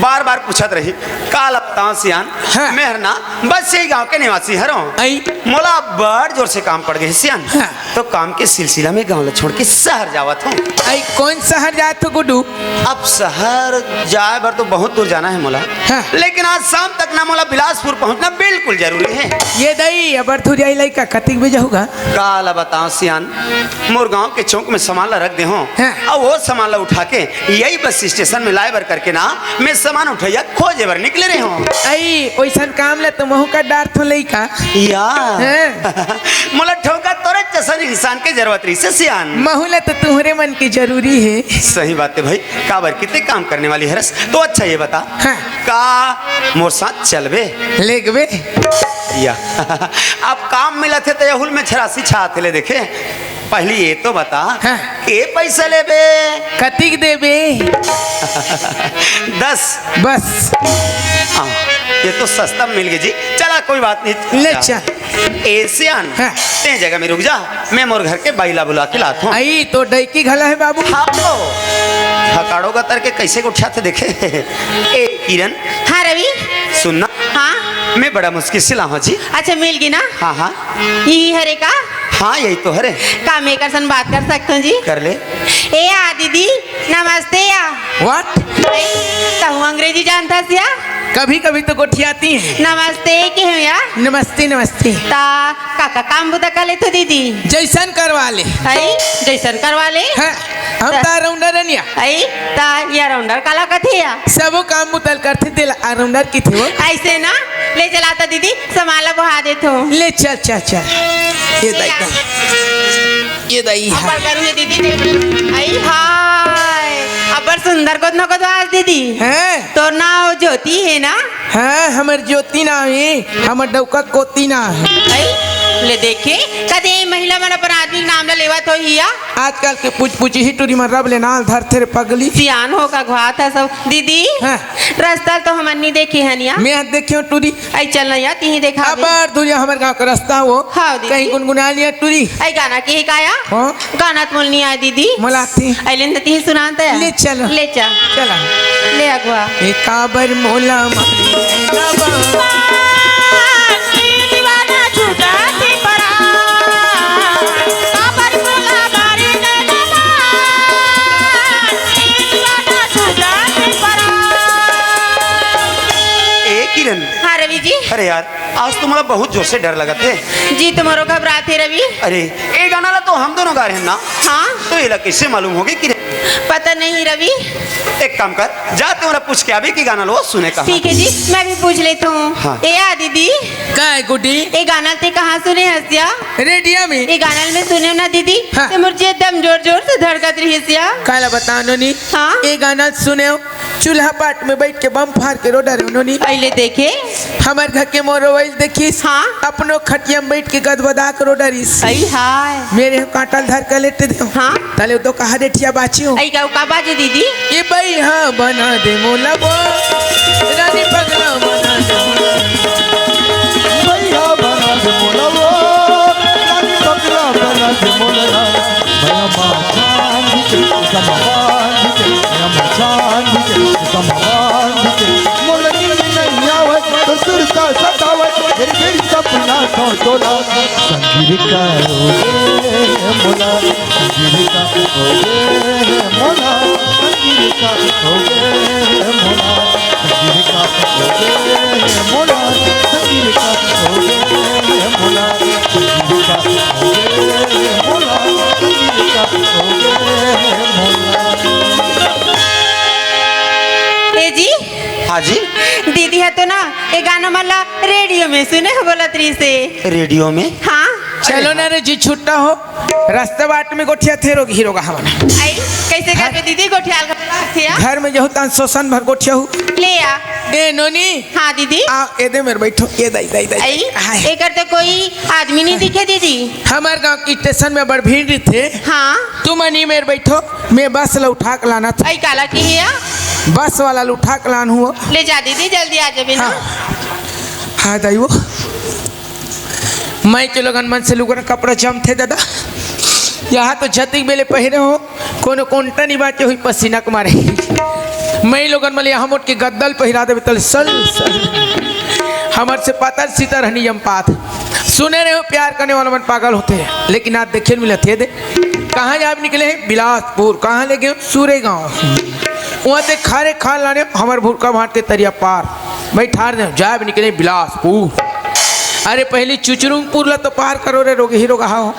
बार बार पूछत रही। काला बताओ सियान, हाँ। मैं हर ना बस यही गांव के निवासी हरों। आई। मोला बड़ जोर से काम पड़ गए सियान। हाँ। तो काम के सिलसिला में गांव ला छोड़ के शहर जावत हूँ। आई, कौन शहर जात हो गुड्डू? अब शहर जाए बर तो बहुत दूर जाना है मोला। हाँ। लेकिन आज शाम तक ना मोला बिलासपुर पहुंचना बिल्कुल जरूरी है। ये दई, अबर थुरिया लइका कतिक बजे होगा? काला बताओ सियान, मोर गांव के चौक में सामान ला रख दे हो। हाँ। और वो सामान ला उठा के यही बस स्टेशन में लाए बर करके ना मैं सामान उठैया खोजे बर निकले रहे हो। आई, ओइसन काम ला तो महू कर डारथो लइका। या। हाँ। मोला ठोका तोरे जैसन इंसान के जरूरत रही से सियान। महू ला तो तुहरे मन की जरूरी है। सही बात है भाई, काबर कितने काम करने वाली हरस। तो अच्छा ये बता, हाँ। का मोर साथ चलबे? लेगबे? या। अब काम मिलत है तो यहुल में छरासी छात ले देखे। पहली ये तो बता, हाँ। के पैसा लेबे? कतिक देबे? दस। बस। हाँ, ये तो सस्ता मिल गई जी। चला, कोई बात नहीं। ले चल। ए सियान, हाँ। ते जगह में रुक जा, मैं मोर घर के बाई ला बुला के लात हूँ। आई तो डैकी घला है बाबू। हाँ तो, हकाड़ो का तर के कैसे उठा थे देखे। ए किरण। हाँ रवि। सुनना। हाँ। मैं बड़ा मुश्किल से लाहूँ जी। अच्छा, मिल गई ना? हाँ, हाँ। यही हरे का? हाँ, यही तो हरे। का मैं एकर सन बात कर सकत हूँ जी? कर ले। ए या दीदी, नमस्ते या। What? ए, तहु अंग्रेजी जानथस या? कभी कभी तो गोठियाती है। नमस्ते केहेंव या। नमस्ते, नमस्ते। ता का का काम बुता कर लेथो दीदी? जैसन करवा ले। हई, जैसन करवा ले। हाँ, हम ता- ता राउंडर रनिया। हई, ता या राउंडर काला कथे या? सबो काम बुता ल करथे, तेला राउंडर किथे वो। ऐसे ना, ले चला ता दीदी, सामान ला बोहा देथो। ले चल, चल, चल। ये दाई, दाई। ये दाई, हाँ। अब्बड़ करू हे दीदी, देख। आई हाय, अब्बड़ सुंदर गोद न गोद आज दीदी। हैं? तोर नाव ज्योति हे ना? हाँ, हमर ज्योति नाव हे, हमर डौका कोती नाव हे। आई, ले देखे, कदे महिला मन अपन आदमी के नाम ला लेवत होही या? आजकल के पूछ पूछ ही टूरी मन रब ले नाव धरथे रे पगली। सियान हो का घुआत हे सब। दीदी, हाँ। रस्ता तो हमन नी देखे हन या। मैं देखे हूँ टूरी। आई चल ना या, तिही देखा दे। अब्बड़ दूरिया हमर गाँव के रस्ता हो। हाँ दीदी। कहीं गुनगुना लिया टूरी। आई गाना के ही काया? हाँ। गाना तो मोला नी आय दीदी। मोला आथे। आई लेन तो तिही सुनान तो या। ले चल। ले चल। चला। ले अगवा। ए काबर मोला मारे नवा। ए किरण। हाँ रवि जी। अरे यार, आज तो मोला बहुत जोर से डर लगत हे। जी, तो मोरो घबरात हे रवि। अरे, ए गाना ला तो हम दोनों गा रहे हैं ना? हाँ। तो एला कैसे मालूम होगे किरण? पता नहीं रवि। एक काम कर, जा ते ओला पूछ के आबे कि गाना ल वो सुने कहाँ। ठीक है जी, मैं भी पूछ लेता हूँ। हाँ। ए आ दीदी। का है गुड्डी? ए गाना ल ते कहाँ सुने हस या? रेडियो में। ए गाना ल मैं सुने हूँ ना दीदी, हाँ। ते मोर जी एकदम जोर जोर से धड़कत रहिस या। काला बता नोनी। हाँ। ए गाना ल सुने हूँ, चूल्हा पाट में बैठ के बम फार के रो डरे नोनी। अइले देखे। हमर घर के मोर रोवइल देखिस। हाँ। अपनो खटिया में बैठ के गदबदा के रो डरिस। अई हाय। मेरे कांटा ल धर के लेटे दे। हाँ। तले तो कहा डेठिया बाची हूँ। अई का, का बाजे दीदी? ये बइहा बना दे मोला वो, रानी पगला बना दे मोला। बइहा बना दे मोला वो, रानी पगला बना दे मोला। भैया माँ चांद के, समवान के, भैया माँ चांद के, समवान के। मोला नींद नहीं आवत, तो सुरता सतावत, फिर फिर सपना तो तोला। संगीत का रोए मोला। संगीत का होगे मोला, संगीत का होगे मोला, संगीत का होगे मोला, संगीत का होगे मोला, संगीत का होगे मोला, संगीत का होगे मोला। ए जी। हाँ जी। दीदी ह तो ना, ए गाना मन ला रेडियो में सुने ह बोलत रहिसे। रेडियो में? हाँ। चलो ना रे जी, छुट्टा हो। रास्ता बाट में गोठियाथे रोगही रोगहा मन। आई, कैसे घर पे दीदी गोठियाल कर रखे या? घर में जहू तान शोषण भर गोठियाहू। ले आ। ए नोनी। हाँ दीदी। आ, ए दे मेर बैठो, ए दाई, दाई, दाई। आई, हाय। एकर तो कोई आदमी नहीं दिखे दीदी। हमर गाँव के स्टेशन में बड़ भीड़ रहिथे। हाँ। तुमन ई मेर बैठो, मैं बस ला उठा के लानत हूँ। आई काला की हिया? बस वाला ला उठा के लानहूँ। ले जा दीदी, जल्दी आ जाबे ना। हाँ। हाँ दाई वो। माई के लोगन मन से लुगरा कपड़ा जमथे दादा। यहाँ तो जतिक बेले पहिरे हो, कोनो कोंटा नहीं बाचे हुई पसीना के मारे। माई लोगन मन ल यहाँ मोट के गद्दा ल पहिरा देबे तले सल, सल। हमर से पातर सीतर हनी जम पात। सुने रहे हो प्यार करने वाला मन पागल होथे, लेकिन आज देखे ल मिलत हे दे। कहाँ जाब निकले हैं? बिलासपुर। कहाँ ले गए? सूरेगांव। वहाँ से खारे खान लाने हमर भुरका भाट के तरिया पार। भाई ठार दे, जाब निकले बिलासपुर। अरे पहली चुचरुंगपुर ला तो पार करो रे रोगही रोगहा हो।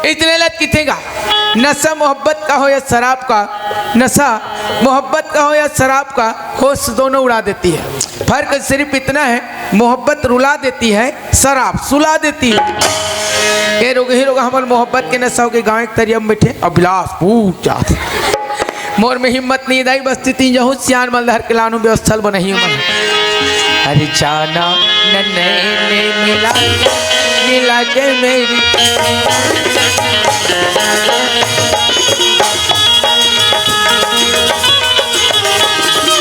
इतने लत किथे गा। नशा मोहब्बत का हो या शराब का, नशा मोहब्बत का हो या शराब का, होश दोनों उड़ा देती है। फर्क सिर्फ इतना है, मोहब्बत रुला देती है, शराब सुला देती है। ए रोगही रोगहा हमर मोहब्बत के नशा होके गाँव के तरिया में बैठे, अब बिलासपुर जात। मोर में हिम्मत नहीं दाई, बस्ती तीन जहूँ सियान मलदहर के लानू व्यवस्थल बनही मन। अरे जाना न नैने मिला के, मिला के मेरी।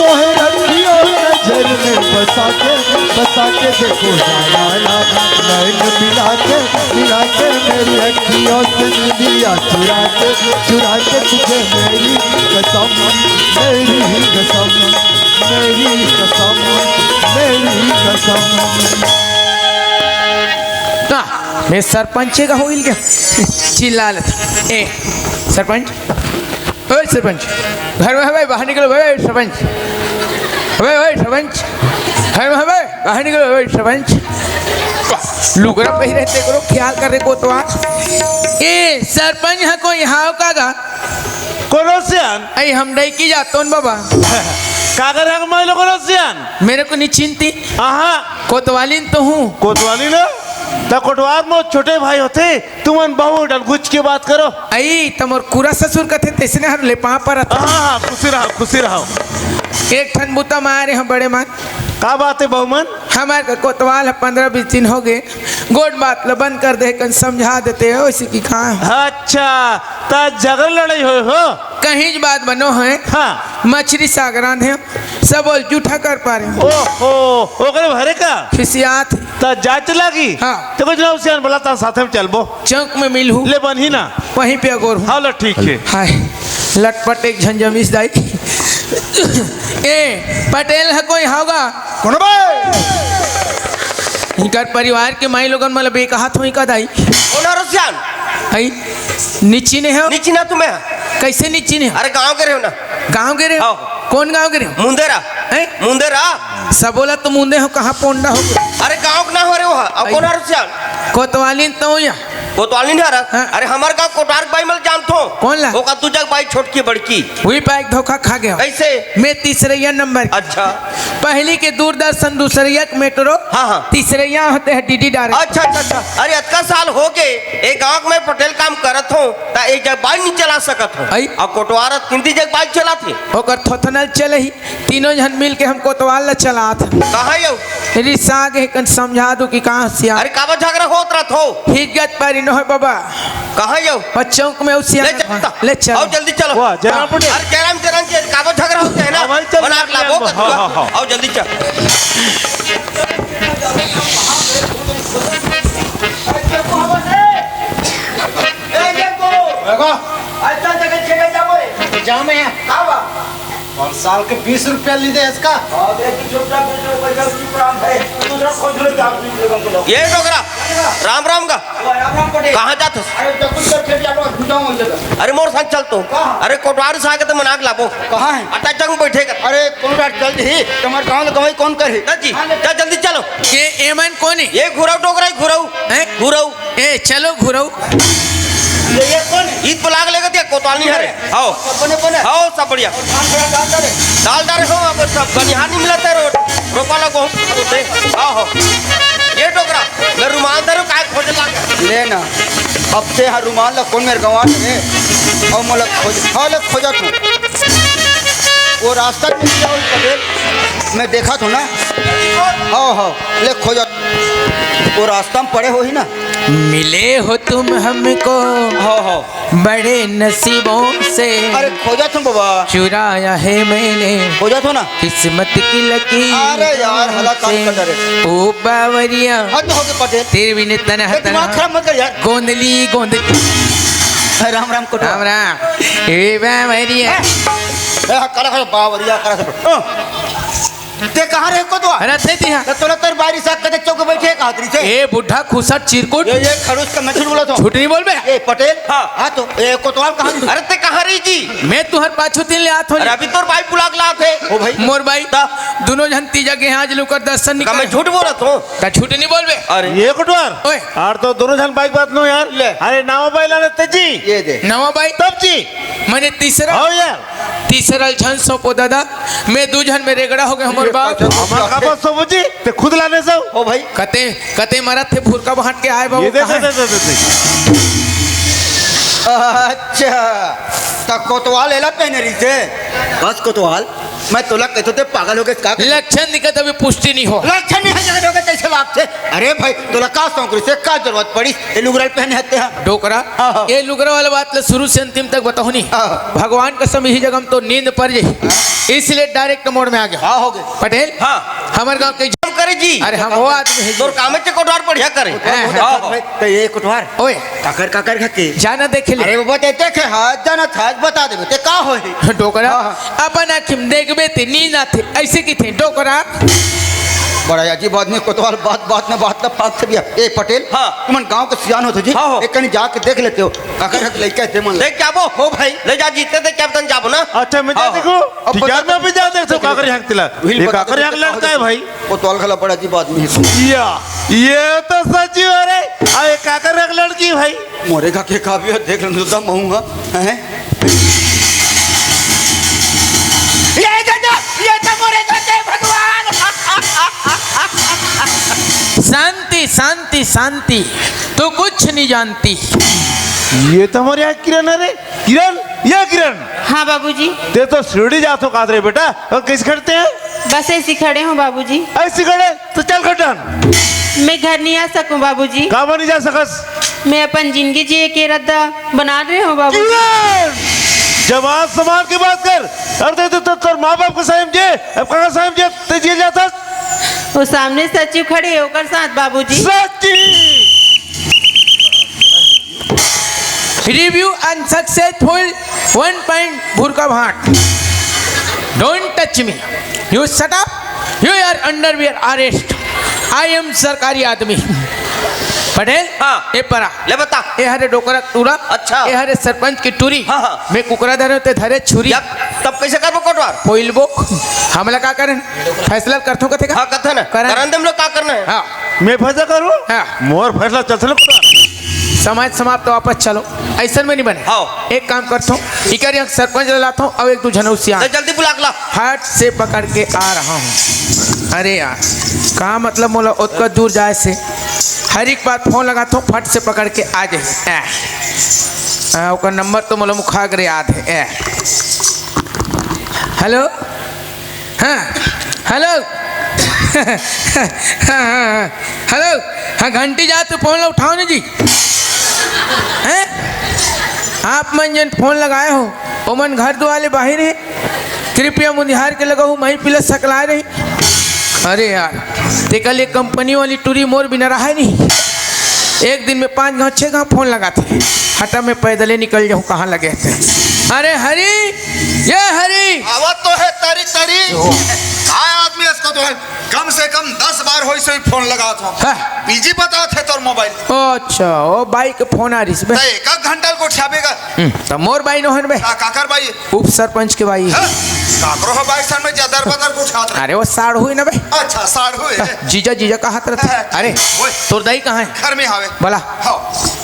मोहे रखियो नजर में बसा के, बसा के देखो जाना ना, नैन मिला के, मिला के मेरी अखियों से निंदिया चुरा के, चुरा के तुझे मेरी कसम, मेरी कसम, मेरी कसम, मेरी कसम। ना, मैं सरपंच का होइल के चिल्ला लेता। ए, सरपंच, ओए सरपंच, घर में हवे, बाहर निकलो, ओए सरपंच। ओए, ओए सरपंच, घर में हवे, बाहर निकलो, ओए सरपंच। लुगरा पहिरे ते करो, ख्याल करे कोतवाल। ए, सरपंच ह कोई हाव का गा? कोनो सियान? आई हम डैकी जातोन बाबा। कागर हक माइलो कोनो सियान? मेरे को नहीं चिंती। आहा। कोतवालिन तो हूँ। कोतवालिन? त कोटवार मो छोटे भाई होथे। तुमन बहुत अड़गुच के बात करो। आई, तमोर कुरा ससुर कथे, तैसने हर ले पाँव परत। हाँ, हाँ, खुशी रहो, खुशी रहो। एक ठन बुता मारे हम बड़े मन। का बात है, बहुमन? हमार का कोतवाल ह पंद्रह बीस दिन हो गए, गोठ बात ल बंद कर दे, कन समझा देते हो, इसी की कहा। अच्छा, त झगड़ लड़ाई होए हो? कहीं ज बात बनो है। हाँ। मछली साग रांधे, सब बोल जूठा कर पा रहे हो। ओहो, ओकरे भरे का? खिसियात। त जाए चला गई? हाँ। तो कुछ ना उसे बोला था, साथ में चलबो। चौक में मिल हूँ। ले बनही ना। वहीं पे अगोर हूँ। हाँ, लो, ठीक है। हाय, लटपट एक झन जमीस दाई। ए, पटेल ह कोई होगा? कौन बे? इनकर परिवार के माई लोगन मन ल बेकहा थोई का दाई? कौन हरो सियान? हई, निचिने हो? निचिना तुम्हें? कैसे निचिने हो? अरे गाँव के रहे हो ना? गाँव के रहे हो? हाँ। कौन गाँव के रहे हो? मुंदेरा। हैं? मुंदेरा। सब बोला तो मुंदे हो, कहाँ पोंडा हो? अरे गाँव के ना हो रहे हो, अब कौन हरो सियान? कोतवालिन तो या। कोतवाल नहीं हरस। हाँ। अरे, हमर गाँव कोटवार के बाई मैं जानथो। कौन ला? ओकर दू जग बाई, छोटकी बड़की। वही पाए धोखा खा गया। कैसे? मैं तीसरैया नंबर। अच्छा। पहली के दूरदर्शन, दूसरैया के मेट्रो। हाँ, हाँ। तीसरैया होते हैं डीडी डायरेक्ट। अच्छा, अच्छा, अच्छा। अरे, अतका साल हो गए, ए गाँव में पटेल काम करत हो, ता एक जग बाई नहीं चला सकत हो। आई। और कोटवार तीन तीन जग बाई चलात हे। ओकर थोथनल चले ही, तीनों झन मिल के हम कोतवाल ला चलात हन। कहाँ यो? रिसा गे कन समझा दू कि कहाँ सिया। अरे, काबर झगड़ा होत रहत हो? हिज्जत पारी नोहे बाबा। कहाँ यो? और चौक में उसिया ले चल, ले चल। आओ जल्दी चलो। वाह, जयराम पटेल। अरे, जयराम, जयराम के काबर झगड़ा होत हे ना? हाँ, भाई, चल, बना के लाबो, हाँ, हाँ, हाँ। आओ जल्दी चल। ए, देखो। देखो। अच्छा जगह छेड़े जाबो रे। जाम है। का बा? पाँच साल के बीस रुपया ली दे इसका। हाँ, देख, छोटा बीस रुपया की प्राण है। दूसरा खोज लो, जाओ, बीस रुपया के लो। ये डोकरा, राम राम का। राम राम पटेल। कहाँ जात हस? अरे, तो कुछ कर छेड़ जाबो, बुझाऊँ उस जगह। अरे, मोर साथ चल तो। कहाँ? अरे, कोटवार से आके तो मना के लाबो। कहाँ है? अटा जंग बैठे कर। अरे, कौन रात चल जी? तुम्हारे गाँव में गवाही कौन करे? ना जी, जा जल्दी चलो। ये एमन कौन है? ये घुरऊ डोकरा है, घुरऊ। हैं? घुरऊ। ए, चलो घुरऊ। ये, ये कौन है? ईद पलाग लेके दिया, कोतवाल नहीं हरे। आओ। बने, बने। आओ, सब बढ़िया। और धान खड़ा डाल डाले। डाल डाले हो, अब सब बनिहार नहीं मिलता रो-, रोपा ला गेहूं होते। आओ हो। ये डोकरा, मैं रुमाल धरू, काय खोज लाग। ले ना। अब ते हर रुमाल ला कौन मेरे गंवा रे? और मोला खोज, हाँ, ले खोजत हूँ। वो रास्ता में दिया हुई पटेल, मैं देखा था ना। हाँ, हाँ, ले खोजत। वो रास्ता में पड़े हो ही ना। मिले हो तुम हमको हाँ, हाँ। बड़े नसीबों से। अरे, खोजत हूँ बाबा। चुराया है मैंने खोजत हो ना। किस्मत की लकीर अरे यार, हला कान से। कट रे। ओ बावरिया, हद हो गई पटेल। तेरे बिन तनहा ए, दिमाग तनहा खराब मत कर यार। गोंदली, गोंदली। ए, राम राम कोटवा। राम राम। ए बावरिया। ए, ए, करा, करा, बावरिया, करा सब। हाँ। ते कहाँ रहे कोतवाल? अरे, ते तिहा। तो तोला तेरे बारी साथ कदे चौक बैठे कहा तरी से? ए, बुढ़ा खुसट चिरकुट। ये, ये खड़ूस का मैं झूठ बोला था। झूठ नहीं बोलबे। ए, पटेल। हाँ। हाँ तो, ए, कोतवाल कहाँ रही? अरे, ते कहाँ रही जी? मैं तुहर पाछू तीन ले आत हो अरे, जी। अभी तोर बाई बुला के लात हे। ओ भाई। मोर बाई। ता? दोनों झन तीजा के यहाँ आज लुकर दर्शन का निकाल। मैं झूठ बोला था? ता झूठ नहीं बोलबे। अरे। ये कोटवाल। ओए। यार, तो दोनों झन बाई बात नो यार। ले। अरे, नावा बाई लाने ते जी। ये दे। नवा बाई। तब जी। मैंने तीसरा। हाँ यार। तीसरा झन सौंपो दादा, मैं दू झन में रेगड़ा हो गए हमर ये बाप। पाछे हमर का बात सब जी, ते खुद लाने सब। ओ भाई। कते, कते मरत थे भुरका बहाट के आए बाबू, ये दे, कहाँ दे, है? दे, दे, दे, दे। अच्छा, त कोतवाल एला पहने रही थे। बस कोतवाल, मैं तोला कहतो ते पागल हो गए का? लक्षण दिखत अभी पुष्टि नहीं हो। लक्षण नहीं है, जगह होगे कैसे लागथे? अरे भाई, तोला का शौक रही से, का जरूरत पड़ी? ए लुगरा ल पहने हते हा। डोकरा, हाँ, हाँ। ये लुगरा वाला बात ले शुरू से अंतिम तक बताओ नहीं। हाँ। भगवान कसम यही जगह में तो नींद पड़ जाही, इसलिए डायरेक्ट मोड में आ गया। हाँ, हो गए। पटेल, हाँ। हमर गांव के काम करे जी। अरे हम वो आदमी है जी। तोर काम है कोटवार बढ़िया करे। हाँ, हाँ। हाँ, हाँ। तो ये कोटवार। ओए। काकर, काकर खा के। जाना देख ले। अरे वो बता, देखे, हाँ, जाना था, बता दे, ते का होही? डोकरा, हाँ, हाँ। अपन आँखी में देखबे ते नींद आथे, ऐसे की थे डोकरा। बड़ा अजीब आदमी कोतवाल, बात बात में बात ला फांक से दिया। ए पटेल, हाँ। तुमन गांव के सियान हो तो जी, हाँ, हो। एक कनी जाके देख लेते हो। काकर हक लइका है, ते मन ले। देख के आबो? हो भाई। ले जा, जीते देख के अब तन जाबो ना। अच्छा, मैं जा हाँ, देखो। हाँ। अब ठीक है, बता मैं अभी जा देखो, काकर हक तिला। वही ये बता काकर दे, हक लड़का है भाई। कोतवाल खला बड़ा अजीब आदमी है। या, ये तो सच ही हो रे। अरे काकर हक लड़की भाई। मोरे का के काबियो देख लो तो महूंगा, हैं? ये दादा, ये तो मोरे का के भगवान। शांति, शांति, शांति। तू कुछ नहीं जानती। ये तो हमारे यहाँ किरण है रे। किरण, ये किरण। हाँ बाबूजी। ते तो शिरडी जात हो कात रे बेटा, और कैसे खड़ते हैं? बस ऐसे खड़े हूँ बाबूजी। ऐसे खड़े? तो चल खड्डन। मैं घर नहीं आ सकूं बाबूजी। काबर नहीं जा सकस? मैं अपन जिंदगी जिए के इरादा बना रहे हूँ बाबूजी। किरण! जवान समान की बात कर। अरे ते, ते, ते, तोर माँ बाप को साइम जे, अब कहाँ साइम जे, ते जेल जातस? वो सामने सचिव खड़े हैं, ओकर साथ बाबूजी। सचिव! Review unsuccessful, one point भुरका Bhat. Don't touch me। You shut up। You are under your arrest। I am सरकारी आदमी। पटेल, हाँ। ए परा। ले बता। ए हरे डोकरा टूरा। अच्छा। ए हरे सरपंच की टूरी। हाँ, हाँ। मैं कुकरा धरे ते धरे छुरी। जब, तब कैसे करबो कोटवार? पोइलबो। हमला का करन? फैसला करथो कथे का? हाँ, कथे ना। करन। करन दे हम लोग का करना है? हाँ। मैं फैसला करूँ? हाँ। मोर फैसला चल सकता। समाज समाप्त, वापस चलो, अइसन में नहीं बने। हाँ। एक काम करथो, इकर यहाँ सरपंच ला लाथो, अउ एक दू झन अउ सियान। तो जल्दी बुला के ला। फट से पकड़ के आ रहा हूँ। अरे यार, का मतलब मोला ओतका दूर जाए से? हर एक बार फोन लगाथो, फट से पकड़ के आ जाए। ए। आ, ओकर नंबर तो मोला मुखा करे याद है। ए। हेलो। हाँ, हेलो। हाँ, हाँ, हाँ। हेलो। हाँ, घंटी जात हे, फोन ला उठाओ ना जी। हैं? आप मन जेन फोन लगाए हो, ओमन घर दुआर ले बाहिर हे। कृपया मुंदिहार के लगहू, मही पिला सकलाए रही। अरे यार, तेकर ले कंपनी वाली टूरी मोर बिना रहाय नहीं। एक दिन में पाँच घाव, छह घाव फोन लगाथे। हटा, मैं पैदले निकल जाहूँ, कहाँ लगे हे। अरे हरी, ये हरी। आवत तो हे तरी तरी। काय आदमी हे इसको तो है। कम से कम दस बार होइस होही फोन लगात हों। हाँ। बिजी बताथे तोर मोबाइल। अच्छा, ओ बाई के फोन आ रहिस बे। त एक घंटा ल गोठियाबे गा। हम्म, त मोर बाई नोहन बे। का, काकर बाई? उप सरपंच के बाई। हाँ? काकरो ह बाई सन में जदर बदर गोठियात रहे। अरे वो साढ़ू हे ना बे। अच्छा, साढ़ू हे। हाँ, जीजा, जीजा कहत रहिथे। हाँ, अरे, ओए। तोर दाई कहाँ हे? घर में हावे। बोला। हाँ।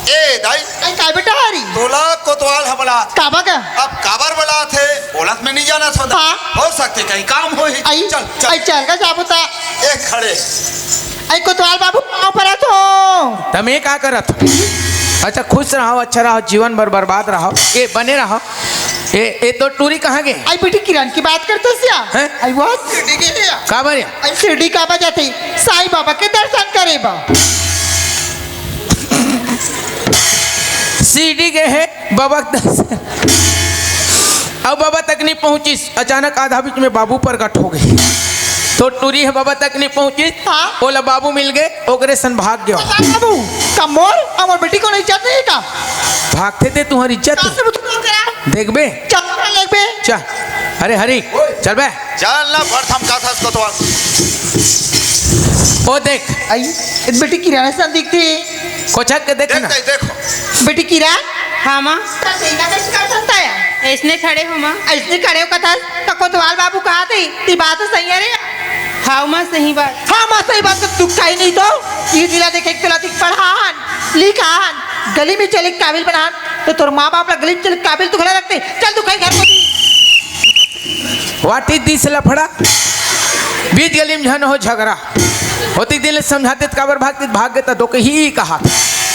ए दाई। ए, का बेटा हरी? तोला कोतवाल ह बलात। काबर का? अब काबर बलात हे, ओला त मैं नहीं जानत हों। हाँ। हो सकथे कहीं काम होही। आई, चल, चल। आई, चल का जाबो ता। ए खड़े। आई कोतवाल बाबू, पाँव परत हों। त मैं का करत? अच्छा, खुश रहो, अच्छा रहो, जीवन भर बर्बाद रहो, ए बने रहो। ए, ए तोर टूरी कहाँ गे? आई बेटी किरण के बात करत हस या? हैं? आई वो शिरडी गे हे या? काबर या? आई शिरडी काबर जाथे? साईं बाबा के दर्शन करे बर। शिरडी गे हे, बाबा के दर्शन। अब बाबा तक नहीं पहुंचिस, अचानक आधा बीच में बाबू प्रकट हो गे। तोर टूरी ह बाबा तक नहीं पहुंचिस, हाँ। ओला बाबू मिल गे, ओकरे सन भाग गयो। बता बाबू, का मोर अउ मोर बेटी कोनो इज्जत नहीं हे का? भागथे ते तुंहर इज्जत। का से बुझू करा? देखबे। चल, चल, देखबे। चल। अरे हरी, चल बे। चल ना, भर धमकाथस कोतवाल। ओ देख। आई, ए बेटी किरण सन दिखथे। कोचक के देख देख, ना। देख, देखो। बेटी किरण। हाँ, माँ। त तें का कइसे कर सकता है? अइसने खड़े हों, माँ। अइसने खड़े हों कथस, त कोतवाल बाबू कहत हे, तें बात सही हे रे। हाँ, माँ, सही बात। हाँ, माँ, सही बात, त तू कही नहीं तो। ये जिला देखे, तोला दिख पढ़ाहन, लिखाहन, गली में चले काबिल बनाहन, त तोर माँ बाप ला गली में चले काबिल तू खड़ा रखते। चल तू कहीं घर को। What is this लफड़ा? बीच गली में झन हो झगड़ा। ओतिक दिन ले समझाते त काबर भागते, भाग गे त दो के ही कहा।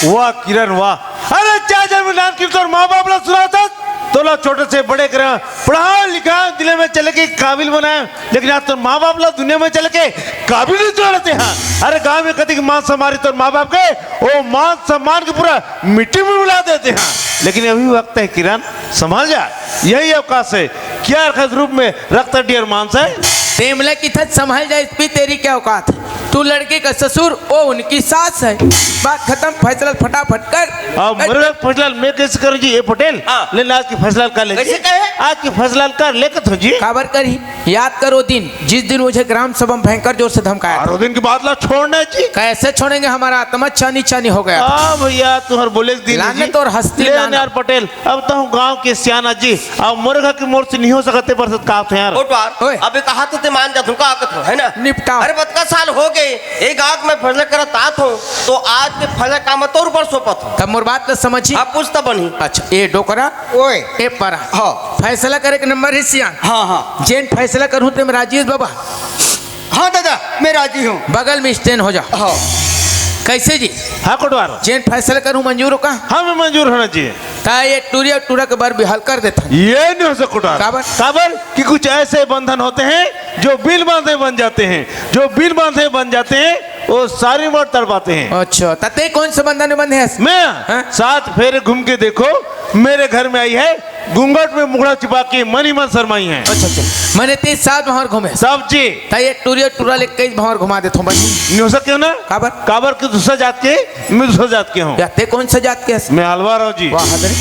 वाह किरण वाह। अरे चाहे जब नाम की तोर माँ बाप ला सुनाथस, तोला छोटे से बड़े करे, पढ़ाए लिखाए, दिल्ली में चले के काबिल बनाए, लेकिन आज तोर माँ बाप ला दुनिया में चले के काबिल नहीं छोड़ते हैं। अरे गाँव में कतिक मान सम्मान रही तोर माँ बाप के, ओ मान सम्मान के पूरा मिट्टी में मिला देते हैं। लेकिन अभी वक्त है किरण, संभल जा, यही अवकाश है। क्या रखा रूप में रखता डियर मानस हे। तें मोला किथस संभल जा, इसकी तेरी क्या औकात है? तू लड़के का ससुर, वो उनकी सास है। बात खत्म, फैसला फटाफट कर। अब मेरे फैसला मैं कैसे करूँ जी, ए पटेल? हाँ। ले ना, आज की फैसला कर ले जी। कैसे कहे? आज की फैसला कर ले कथों जी। काबर करही? याद कर वो दिन, जिस दिन मुझे ग्राम सभा में भयंकर जोर से धमकाया था। अरे वो दिन की बात ला छोड़ना जी। कैसे छोड़ेंगे, हमारा आत्मा चानी चानी हो गया था। हाँ भैया, तुम्हारे बोले के दिन है जी। लानत और हस्ती ले लानत। यार पटेल, अब तो हम गांव के सियाना जी, अब मोर घर के मोर से नहीं हो सकते, पर का होथे यार। कोटवार, ओए। अबे कहा तो ते मान जाथूं, का कथूं, है ना? निपटा। अरे, बतका साल हो गए, एक आग में फैसला करत आत हो, तो आज के फैसला का मैं तोर ऊपर सौंपत हो। तब मोर बात तो समझी। अब कुछ तो बनी। अच्छा, ए डोकरा, ओए। ए परा। हाँ। फैसला करे के नंबर ही सियान। हाँ, हाँ। जेन फैसला करूँ ते में राजी हस बाबा? हाँ दादा, मैं राजी हूँ। बगल में स्टैंड हो जा। हाँ। कैसे जी? हाँ कोटवार। जेन फैसला करूँ मंजूर हो का? हाँ, मैं मंजूर होना चाहिए। ता ये टूरी अउ टूरा के बर बिहाव कर देथन। ये नहीं हो सकता कोटवार। काबर? काबर कि कुछ ऐसे बंधन होते हैं जो बिन बांधे बन जाते हैं, जो बिन बांधे बन जाते हैं, वो सारी उम्र तड़पाते हैं। अच्छा, त ते कौन से बंधन में बंधे हस? मैं? हाँ? सात फेरे घूम के देखो, मेरे घर में आई है घूंघट में मुखड़ा छिपा के मन ही मन शर्माई है। अच्छा, अच्छा। मने ते सात भंवर घूमे। सब जी। त ये टूरी अउ टूरा ले कई भंवर घुमा देथों बनी। नहीं हो सकते हो ना? काबर? काबर कि दूसरा जात के, मैं दूसरा जात के हूँ। या ते कौन सा जात के हस? मैं हलवार हूँ जी। वाह, हदरे।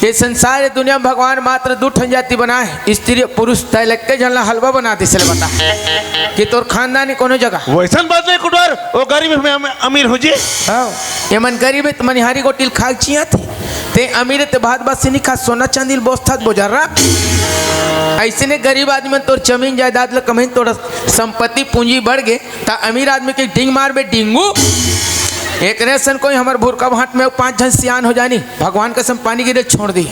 ये संसार, ये दुनिया में भगवान मात्र दू ठन जाति बनाए, स्त्री अउ पुरुष। तय लग के झन ला हलवा बना दिस ले बता कि तोर खानदान ही कोनो जगह। वैसन बात नहीं कोटवार, वो गरीब है, मैं अमी-, अमीर हूँ जी। हाँ, ये मन गरीब है त मनिहारी गोटी ल खा के जियत हे। ते अमीर हे ते भात बासी नहीं खा, सोना चांदी ल बोसथस बोजर्रा। अइसने गरीब आदमी मन तोर जमीन जायदाद ल कमइन, तोर संपत्ति पूंजी बढ़ गे, त अमीर आदमी के डींग मारबे डींगू। एकरे सन कोई हमर भुरका भांट में पांच झन सियान हो जानी, भगवान कसम पानी गिरे छोड़ दी।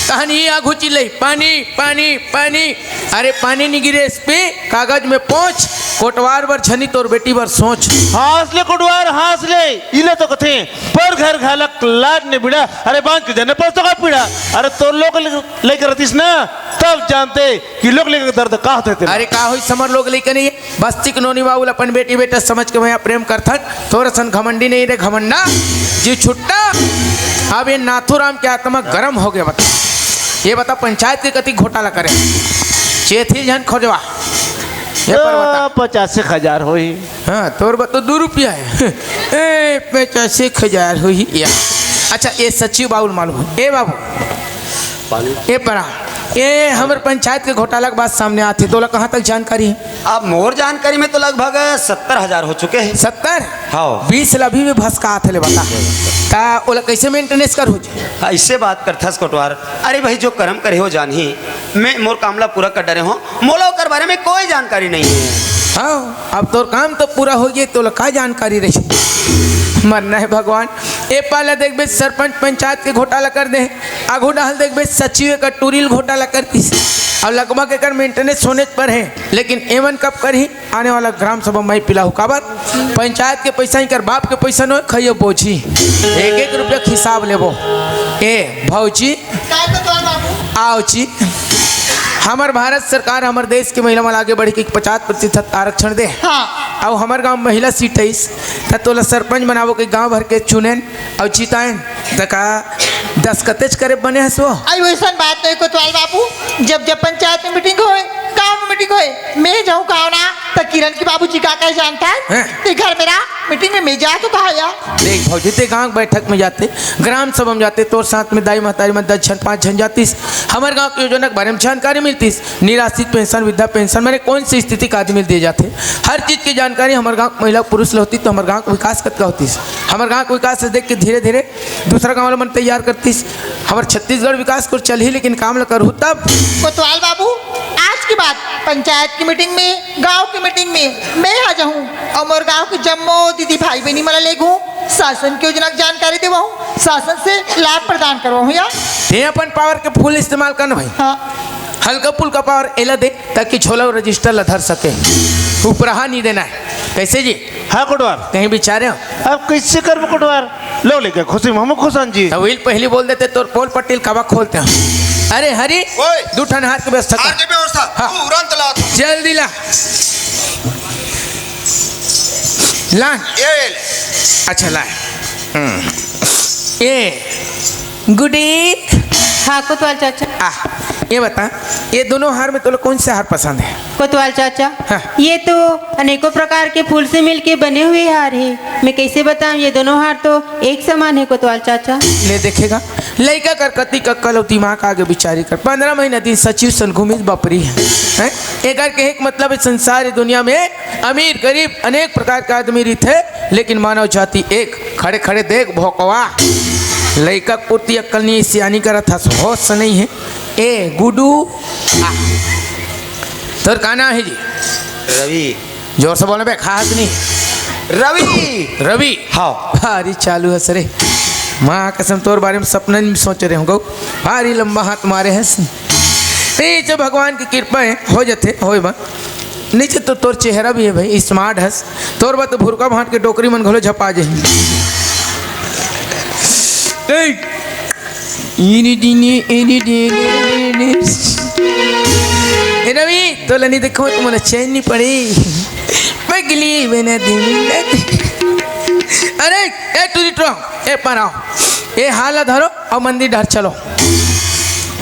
तहन ये आघू चिल्लई, "पानी, पानी, पानी।" अरे पानी नहीं गिरे, एसपी, कागज में पोंछ, कोटवार बर झनी तोर बेटी बर सोच। हाँस ले कोटवार, हाँस ले, इले तो कथे, पर घर घालक लाज ने बिड़ा, अरे बांच के जने पस तो का पीड़ा, अरे तोर लोग ले-, लेकर रतिस ना, तब जानते कि लोग लेकर दर्द का होते थे। अरे का होई समर लोग लेकर नहीं, बस्ती के नोनी बाबू ल अपन बेटी बेटा समझ के मैं प्रेम करथन। तोर असन घमंडी नहीं रे घमंडा, जी छुट्टा। अब ये नाथूराम के आत्मा गरम हो गया। बता, ये बता पंचायत के कति घोटाला करे, चेथी झन खोजवा। ये पर बता। आ, पचास एक हजार होई। हाँ, तोर बा तो दू रुपया है। ए, पचास एक हजार होई या। अच्छा, ये सचिव बाबू ल मालूम है। ए बाबू, पानी। ए परा, ए हमर पंचायत के घोटाला के बात सामने आथे, तोला कहाँ तक जानकारी है? अब मोर जानकारी में तो लगभग सत्तर हजार हो चुके हैं। सत्तर? हाँ। बीस ला अभी भी भसका आथे ले बता। ता ओला कैसे मेंटेनेंस कर हो जी? ऐसे बात करथस कोटवार। अरे भाई, जो कर्म करे हो जानही, मैं मोर काम ला पूरा कर डरे हो, मोला ओकर बारे में कोई जानकारी नहीं है। हाँ, अब तोर काम तो पूरा हो गए, तोला का जानकारी रही? मरना है भगवान। ए पाला देखबे सरपंच पंचायत के घोटाला कर दे, आघू डाहल देखबे सचिव एकर टूरी ल घोटाला कर दिस। अब लगभग एकर मेंटेनेंस होने पर है, लेकिन एमन कब करही? आने वाला ग्राम सभा में पिलाहू काबर? पंचायत के पैसा ही कर बाप के पैसा नो खइयो बोझी। एक एक रुपया के हिसाब लेबो। ए भौजी, आओ जी। हमर भारत सरकार हमर देश के महिला मन आगे बढ़ के पचास प्रतिशत आरक्षण दे। हाँ। अउ हमर गांव महिला सीट आइस, त तोला सरपंच बनाबो के गांव भर के चुनेन अउ जिताएन, त का दस्खतेच करे बने हस वो? अरे वैसन बात नहीं कोतवाल बाबू, जब जब पंचायत में मीटिंग होए, गांव में मीटिंग होए, मैं जाऊं गांव ना, त किरण के बाबूजी का कहे जानता है? हैं? ते घर मेरा मीटिंग में मैं जा तो कहा या? देख भौजी, ते गांव बैठक में जाते, ग्राम सभा में जाते, तोर साथ में दाई महतारी मन दस झन पांच झन जातिस, हमर गांव के योजना के बारे में जानकारी मिलतिस, निराश्रित पेंशन, वृद्धा पेंशन, माने कौन सी स्थिति का आदमी दिए जाते, हर चीज की जानकारी हमर गांव के महिला पुरुष ल होती तो हमर गांव के विकास कतका होतिस। हमर गांव के विकास ल देख के धीरे धीरे दूसरा गांव वाला मन तैयार करतिस। हमर छत्तीसगढ़ विकास कर चलही, लेकिन काम ल करहू तब। कोतवाल बाबू, आज के बाद पंचायत की मीटिंग में, गांव की मीटिंग में मैं आ जाऊं और मोर गांव के जम्मो दीदी भाई बहनी मन ल लेगहूं, शासन की योजना की जानकारी देवाहूं, शासन से लाभ प्रदान करवाहूं या। ते अपन पावर के फुल इस्तेमाल कर न भाई। हाँ। हल्का फुल्का पावर एला दे, ताकि झोला अउ रजिस्टर ला धर सके। उपराहा नहीं देना है। कैसे जी? हाँ कोटवार। कहीं बिचारे हो? अब कैसे करबो कोटवार? लो लेके खुशी में हम खुश हन जी। तो वही पहली बोल देते, तोर पोल पट्टी ल काबर खोलते हो? अरे हरी, ओए। दू ठन हार के व्यवस्था कर। हार के व्यवस्था? हाँ। तुरंत ला। जल्दी ला। ला। ये ले। अच्छा ला। हम्म। ये गुड्डी। हाँ कोतवाल चाचा। आ, ये बता, ये दोनों हार में तोला कौन से हार पसंद है? कोतवाल चाचा, हाँ। ये तो अनेकों प्रकार के फूल से मिलके बने हुए हार है। मैं कैसे बताऊं, ये दोनों हार तो एक समान है कोतवाल चाचा। ले देखेगा, लइका कर कति अक्कल अउ दिमाग आगे बिचारी कर। पंद्रह महीना दिन सचिव सन घूमिस बपरी है, हैं? एकर के एक मतलब है, संसार दुनिया में अमीर गरीब अनेक प्रकार के आदमी रहिथे, लेकिन मानव जाति एक। खड़े खड़े देख भोकवा, लइका के पुरती अक्कल नहीं, सियानी करत हस, होश नहीं है। ए गुडू, आ, तोर का नाम है जी? रवि। जोर से बोले बे, खास नहीं। रवि। रवि। हाँ। भारी चालू हस रे। माँ कसम, तोर बारे में सपना नहीं सोचे रहे हूँ गो। भारी लंबा हाथ मारे हस। ए, जब भगवान की कृपा है, हो जथे, होए बा। नीचे तो तोर चेहरा भी है भाई, स्मार्ट हस। तोर बा तो भुरका भांट के डोकरी मन घलो झपा जाही। ए, इनी दिनी, इनी दिनी, इनी। ए रवि, तोला नहीं देखो तो मोला चैन नहीं पड़ी। पगली बना दी। अरे, ए टूरी ट्रंक, ए पर आओ। ए हाला धरो और मंदिर डहर चलो।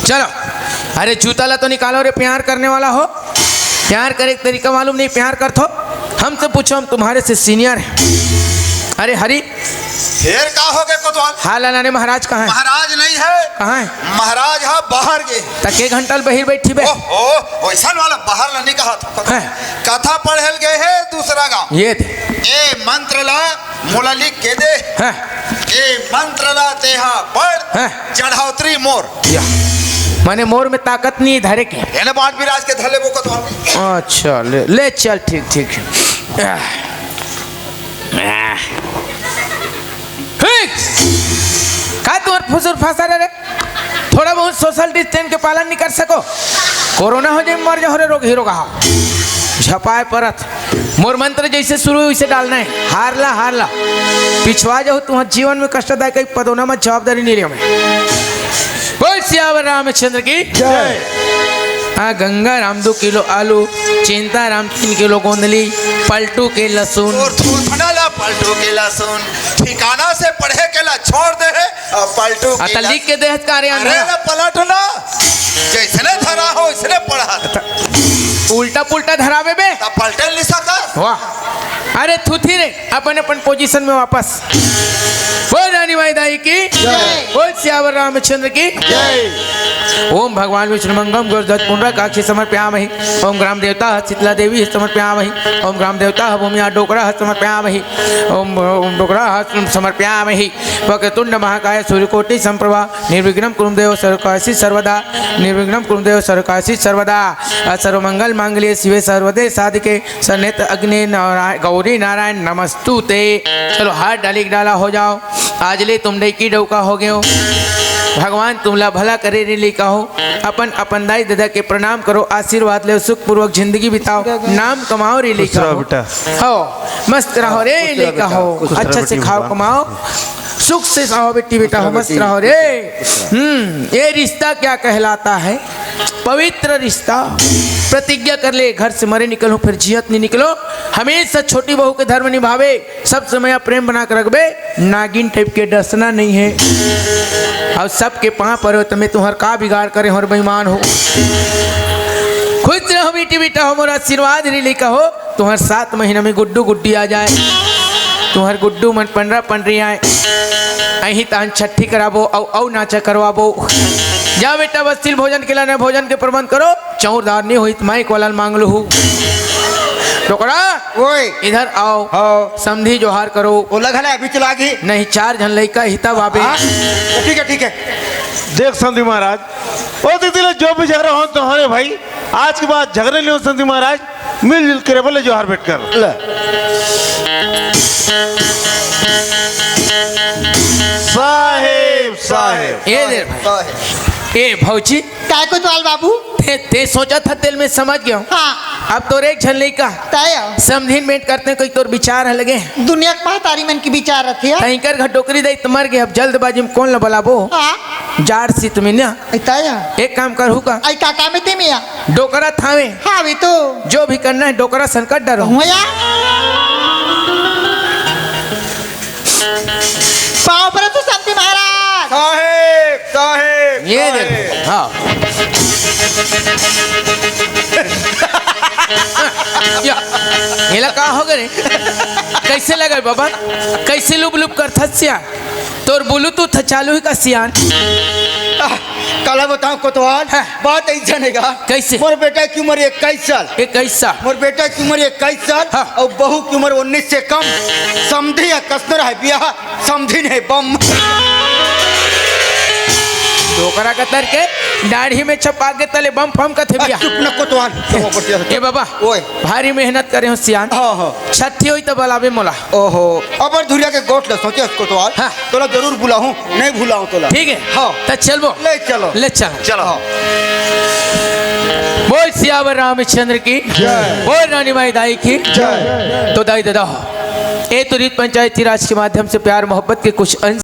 चलो। अरे जूता ला तो निकालो रे, प्यार करने वाला हो। प्यार करे के तरीका मालूम नहीं, प्यार करथो? हमसे पूछो, हम तुम्हारे से सीनियर हैं। अरे हरी। फेर का हो गए कोतवाल? हाँ, लाला ने महाराज कहाँ है? महाराज नहीं है। कहाँ है? महाराज हा बाहर गे। त के घंटा ल बहिर बैठी बे? ओहो, वैसन वाला बाहर ला नहीं कहा था। हैं। कथा पढ़े ल गए है दूसरा गांव। ये दे। ए मंत्र ला मोला लिख के दे। हैं। ए मंत्र ला तेहा पढ़। हैं। चढ़ौतरी मोर। या। माने मोर में ताकत नहीं धरे के। एने बाट विराज के धले वो कोतवाल। अच्छा, ले, ले चल, ठीक, ठीक। आह। आह। फुसुर फासर रे, थोड़ा बहुत सोशल डिस्टेंस के पालन नहीं कर सको। कोरोना हो जाए, मर जाओ रे, रोग ही रोग हो। झपाए परत। मोर मंत्र जैसे शुरू हुई, वैसे डालना है। हार ला, हार ला। पिछवा जाओ, तुम्हारे जीवन में कष्टदायक एक पदोना में जवाबदारी नहीं लिया मैं। बोल सियावर रामचंद्र की। हाँ, गंगा राम दो किलो आलू, चिंता राम तीन किलो गोंदली, पलटू के लहसुन। और थोथना ला पलटू के लहसुन, ठिकाना से पढ़े के ला छोड़ दे है, और पलटू आ, के त लिख लहसुन। के देहत का रे अरे आंधरा? ना पलटना, जैसने धरा हो, वैसने पढ़ा। उल्टा पुल्टा धरावे बे। त पलटे नहीं सका। वाह। अरे थुथी रे, अपन अपन पोजीशन में वापस। बोल रानी माई दाई की। जय। बोल सियावर रामचंद्र की। जय। ओम भगवान विष्णु मंगम गुरुध्वज पुंडराकाक्षी समर्पयामहि। ओम ग्राम देवता शीतला देवी समर्पयामहि। ओम ग्राम देवता भूमिया डोकरा समर्पयामहि। ओम, ओम डोकरा समर्पयामहि। वक्रतुंड महाकाय सूर्यकोटि संप्रभा, निर्विघ्नं कुरु देव सर्वकार्येषु सर्वदा, निर्विघ्नं कुरु देव सर्वकार्येषु सर्वदा। अ, सर्वमंगल मांगल्ये शिवे सर्वदे साधिके, सन्नेत अग्नि नाराय-, गौरी नारायण नमस्तुते। चलो, हाथ डाली के डाला हो जाओ। आज ले तुम डैकी डौका हो गए हो। भगवान तुमला भला करे रे लइका हो। अपन, अपन दाई ददा के प्रणाम करो, आशीर्वाद ले, सुखपूर्वक जिंदगी बिताओ, नाम कमाओ रे खुश लइका रहो हो। बेटा। हो, मस्त रहो रे खुश रहो लइका बेटा, हो। खुश रहो अच्छा से बेटी खाओ, भगवान। कमाओ, सुख से रहो बेटी बेटा हो, मस्त रहो रे। हम्म, ये रिश्ता क्या कहलाता है? पवित्र रिश्ता। प्रतिज्ञा कर ले, घर से मरे निकलूं, फिर जियत नहीं निकलो। हमेशा छोटी बहू के धर्म निभावे, सब समय प्रेम बना के रखबे। नागिन टाइप के डसना नहीं है। और सबके पांव परो त मैं तुम्हार का बिगाड़ करे हो, बेईमान हो। खुश रहो बेटी बेटा हो, मोर आशीर्वाद रे लइका हो। तुम्हार सात महीना में गुड्डू गुड्डी आ जाए, तुम्हार गुड्डू मन पंडरा पंडरी आए, अही तहन छठी कराबो, औ औ नाचा करवाबो। जा बेटा, बस्तिल भोजन के लाने, भोजन के प्रबंध करो। चौरदार नहीं होई त माइक वाला मांग लूहू। डोकरा, ओए। इधर आओ। हाँ। समधी जोहार करो। ओला घला अभी चला गई। नहीं, चार झन लइका हिता बाबे। हाँ? ठीक है, ठीक है। देख समधी महाराज, ओ दीदी ले जो भी झगड़ा हो तो हरे भाई, आज के बाद झगड़े नहीं हो समधी महाराज, मिलजुल के बोले जोहार भेंट कर। ले। साहेब, साहेब। ए दे भाई। साहेब। ए भौजी। काय कोतवाल बाबू? ते, ते सोचा था तेल में समझ गया हूँ। हाँ। अब तोर एक झन लइका। तय। समधिन भेंट करते कोई तोर विचार है लगे। दुनिया के महतारी मन के विचार रथे। तैंकर घर डोकरी दई त मर गए, अब जल्दबाजी में कौन ला बलाबो? हाँ। जाड़ सीत में ना। ऐ तय। एक काम करहू का? ऐ का काम है ते मिया? डोकरा थावे। हाँ, वे तो। जो भी करना है, डोकरा संकट डरो। हुआ या? पाँव पर तू समधी महाराज। साहेब, साहेब, ये साहेब। दे। हाँ। या, येला का हो गए रे? कैसे लगे बाबा? कैसे लुब लुब करथस सियान? तोर Bluetooth चालू है का सियान? आह, काला बताओ कोतवाल, हाँ। बात ऐसा नहीं गा। कैसे? मोर बेटा की उम्र इक्कीस साल। इक्कीस साल। मोर बेटा की उम्र इक्कीस साल हाँ। और बहू की उम्र उन्नीस से कम। समधी या कसनर है बिया, समधी नहीं बम। डोकरा कतर के दाढ़ी में छपा के तले बम फम कथे बिया। चुप न कोतवाल। ए बाबा, ओए। भारी मेहनत करे हो सियान। हाँ, हाँ। छठी होई त बलाबे मोला। ओहो, अबर धुरिया के गोठ ल सोचे कोतवाल। हाँ। तोला जरूर बुलाहूँ, नहीं भुलाहूँ तोला। ठीक है। हाँ। त चलबो। ले चलो। ले चल। चलो। हाँ। बोल सियावर रामचंद्र की। जय। बोल रानी माई दाई की। जय। तो दाई ददा हो, ए तो रीत पंचायती राज के माध्यम से प्यार मोहब्बत के कुछ अंश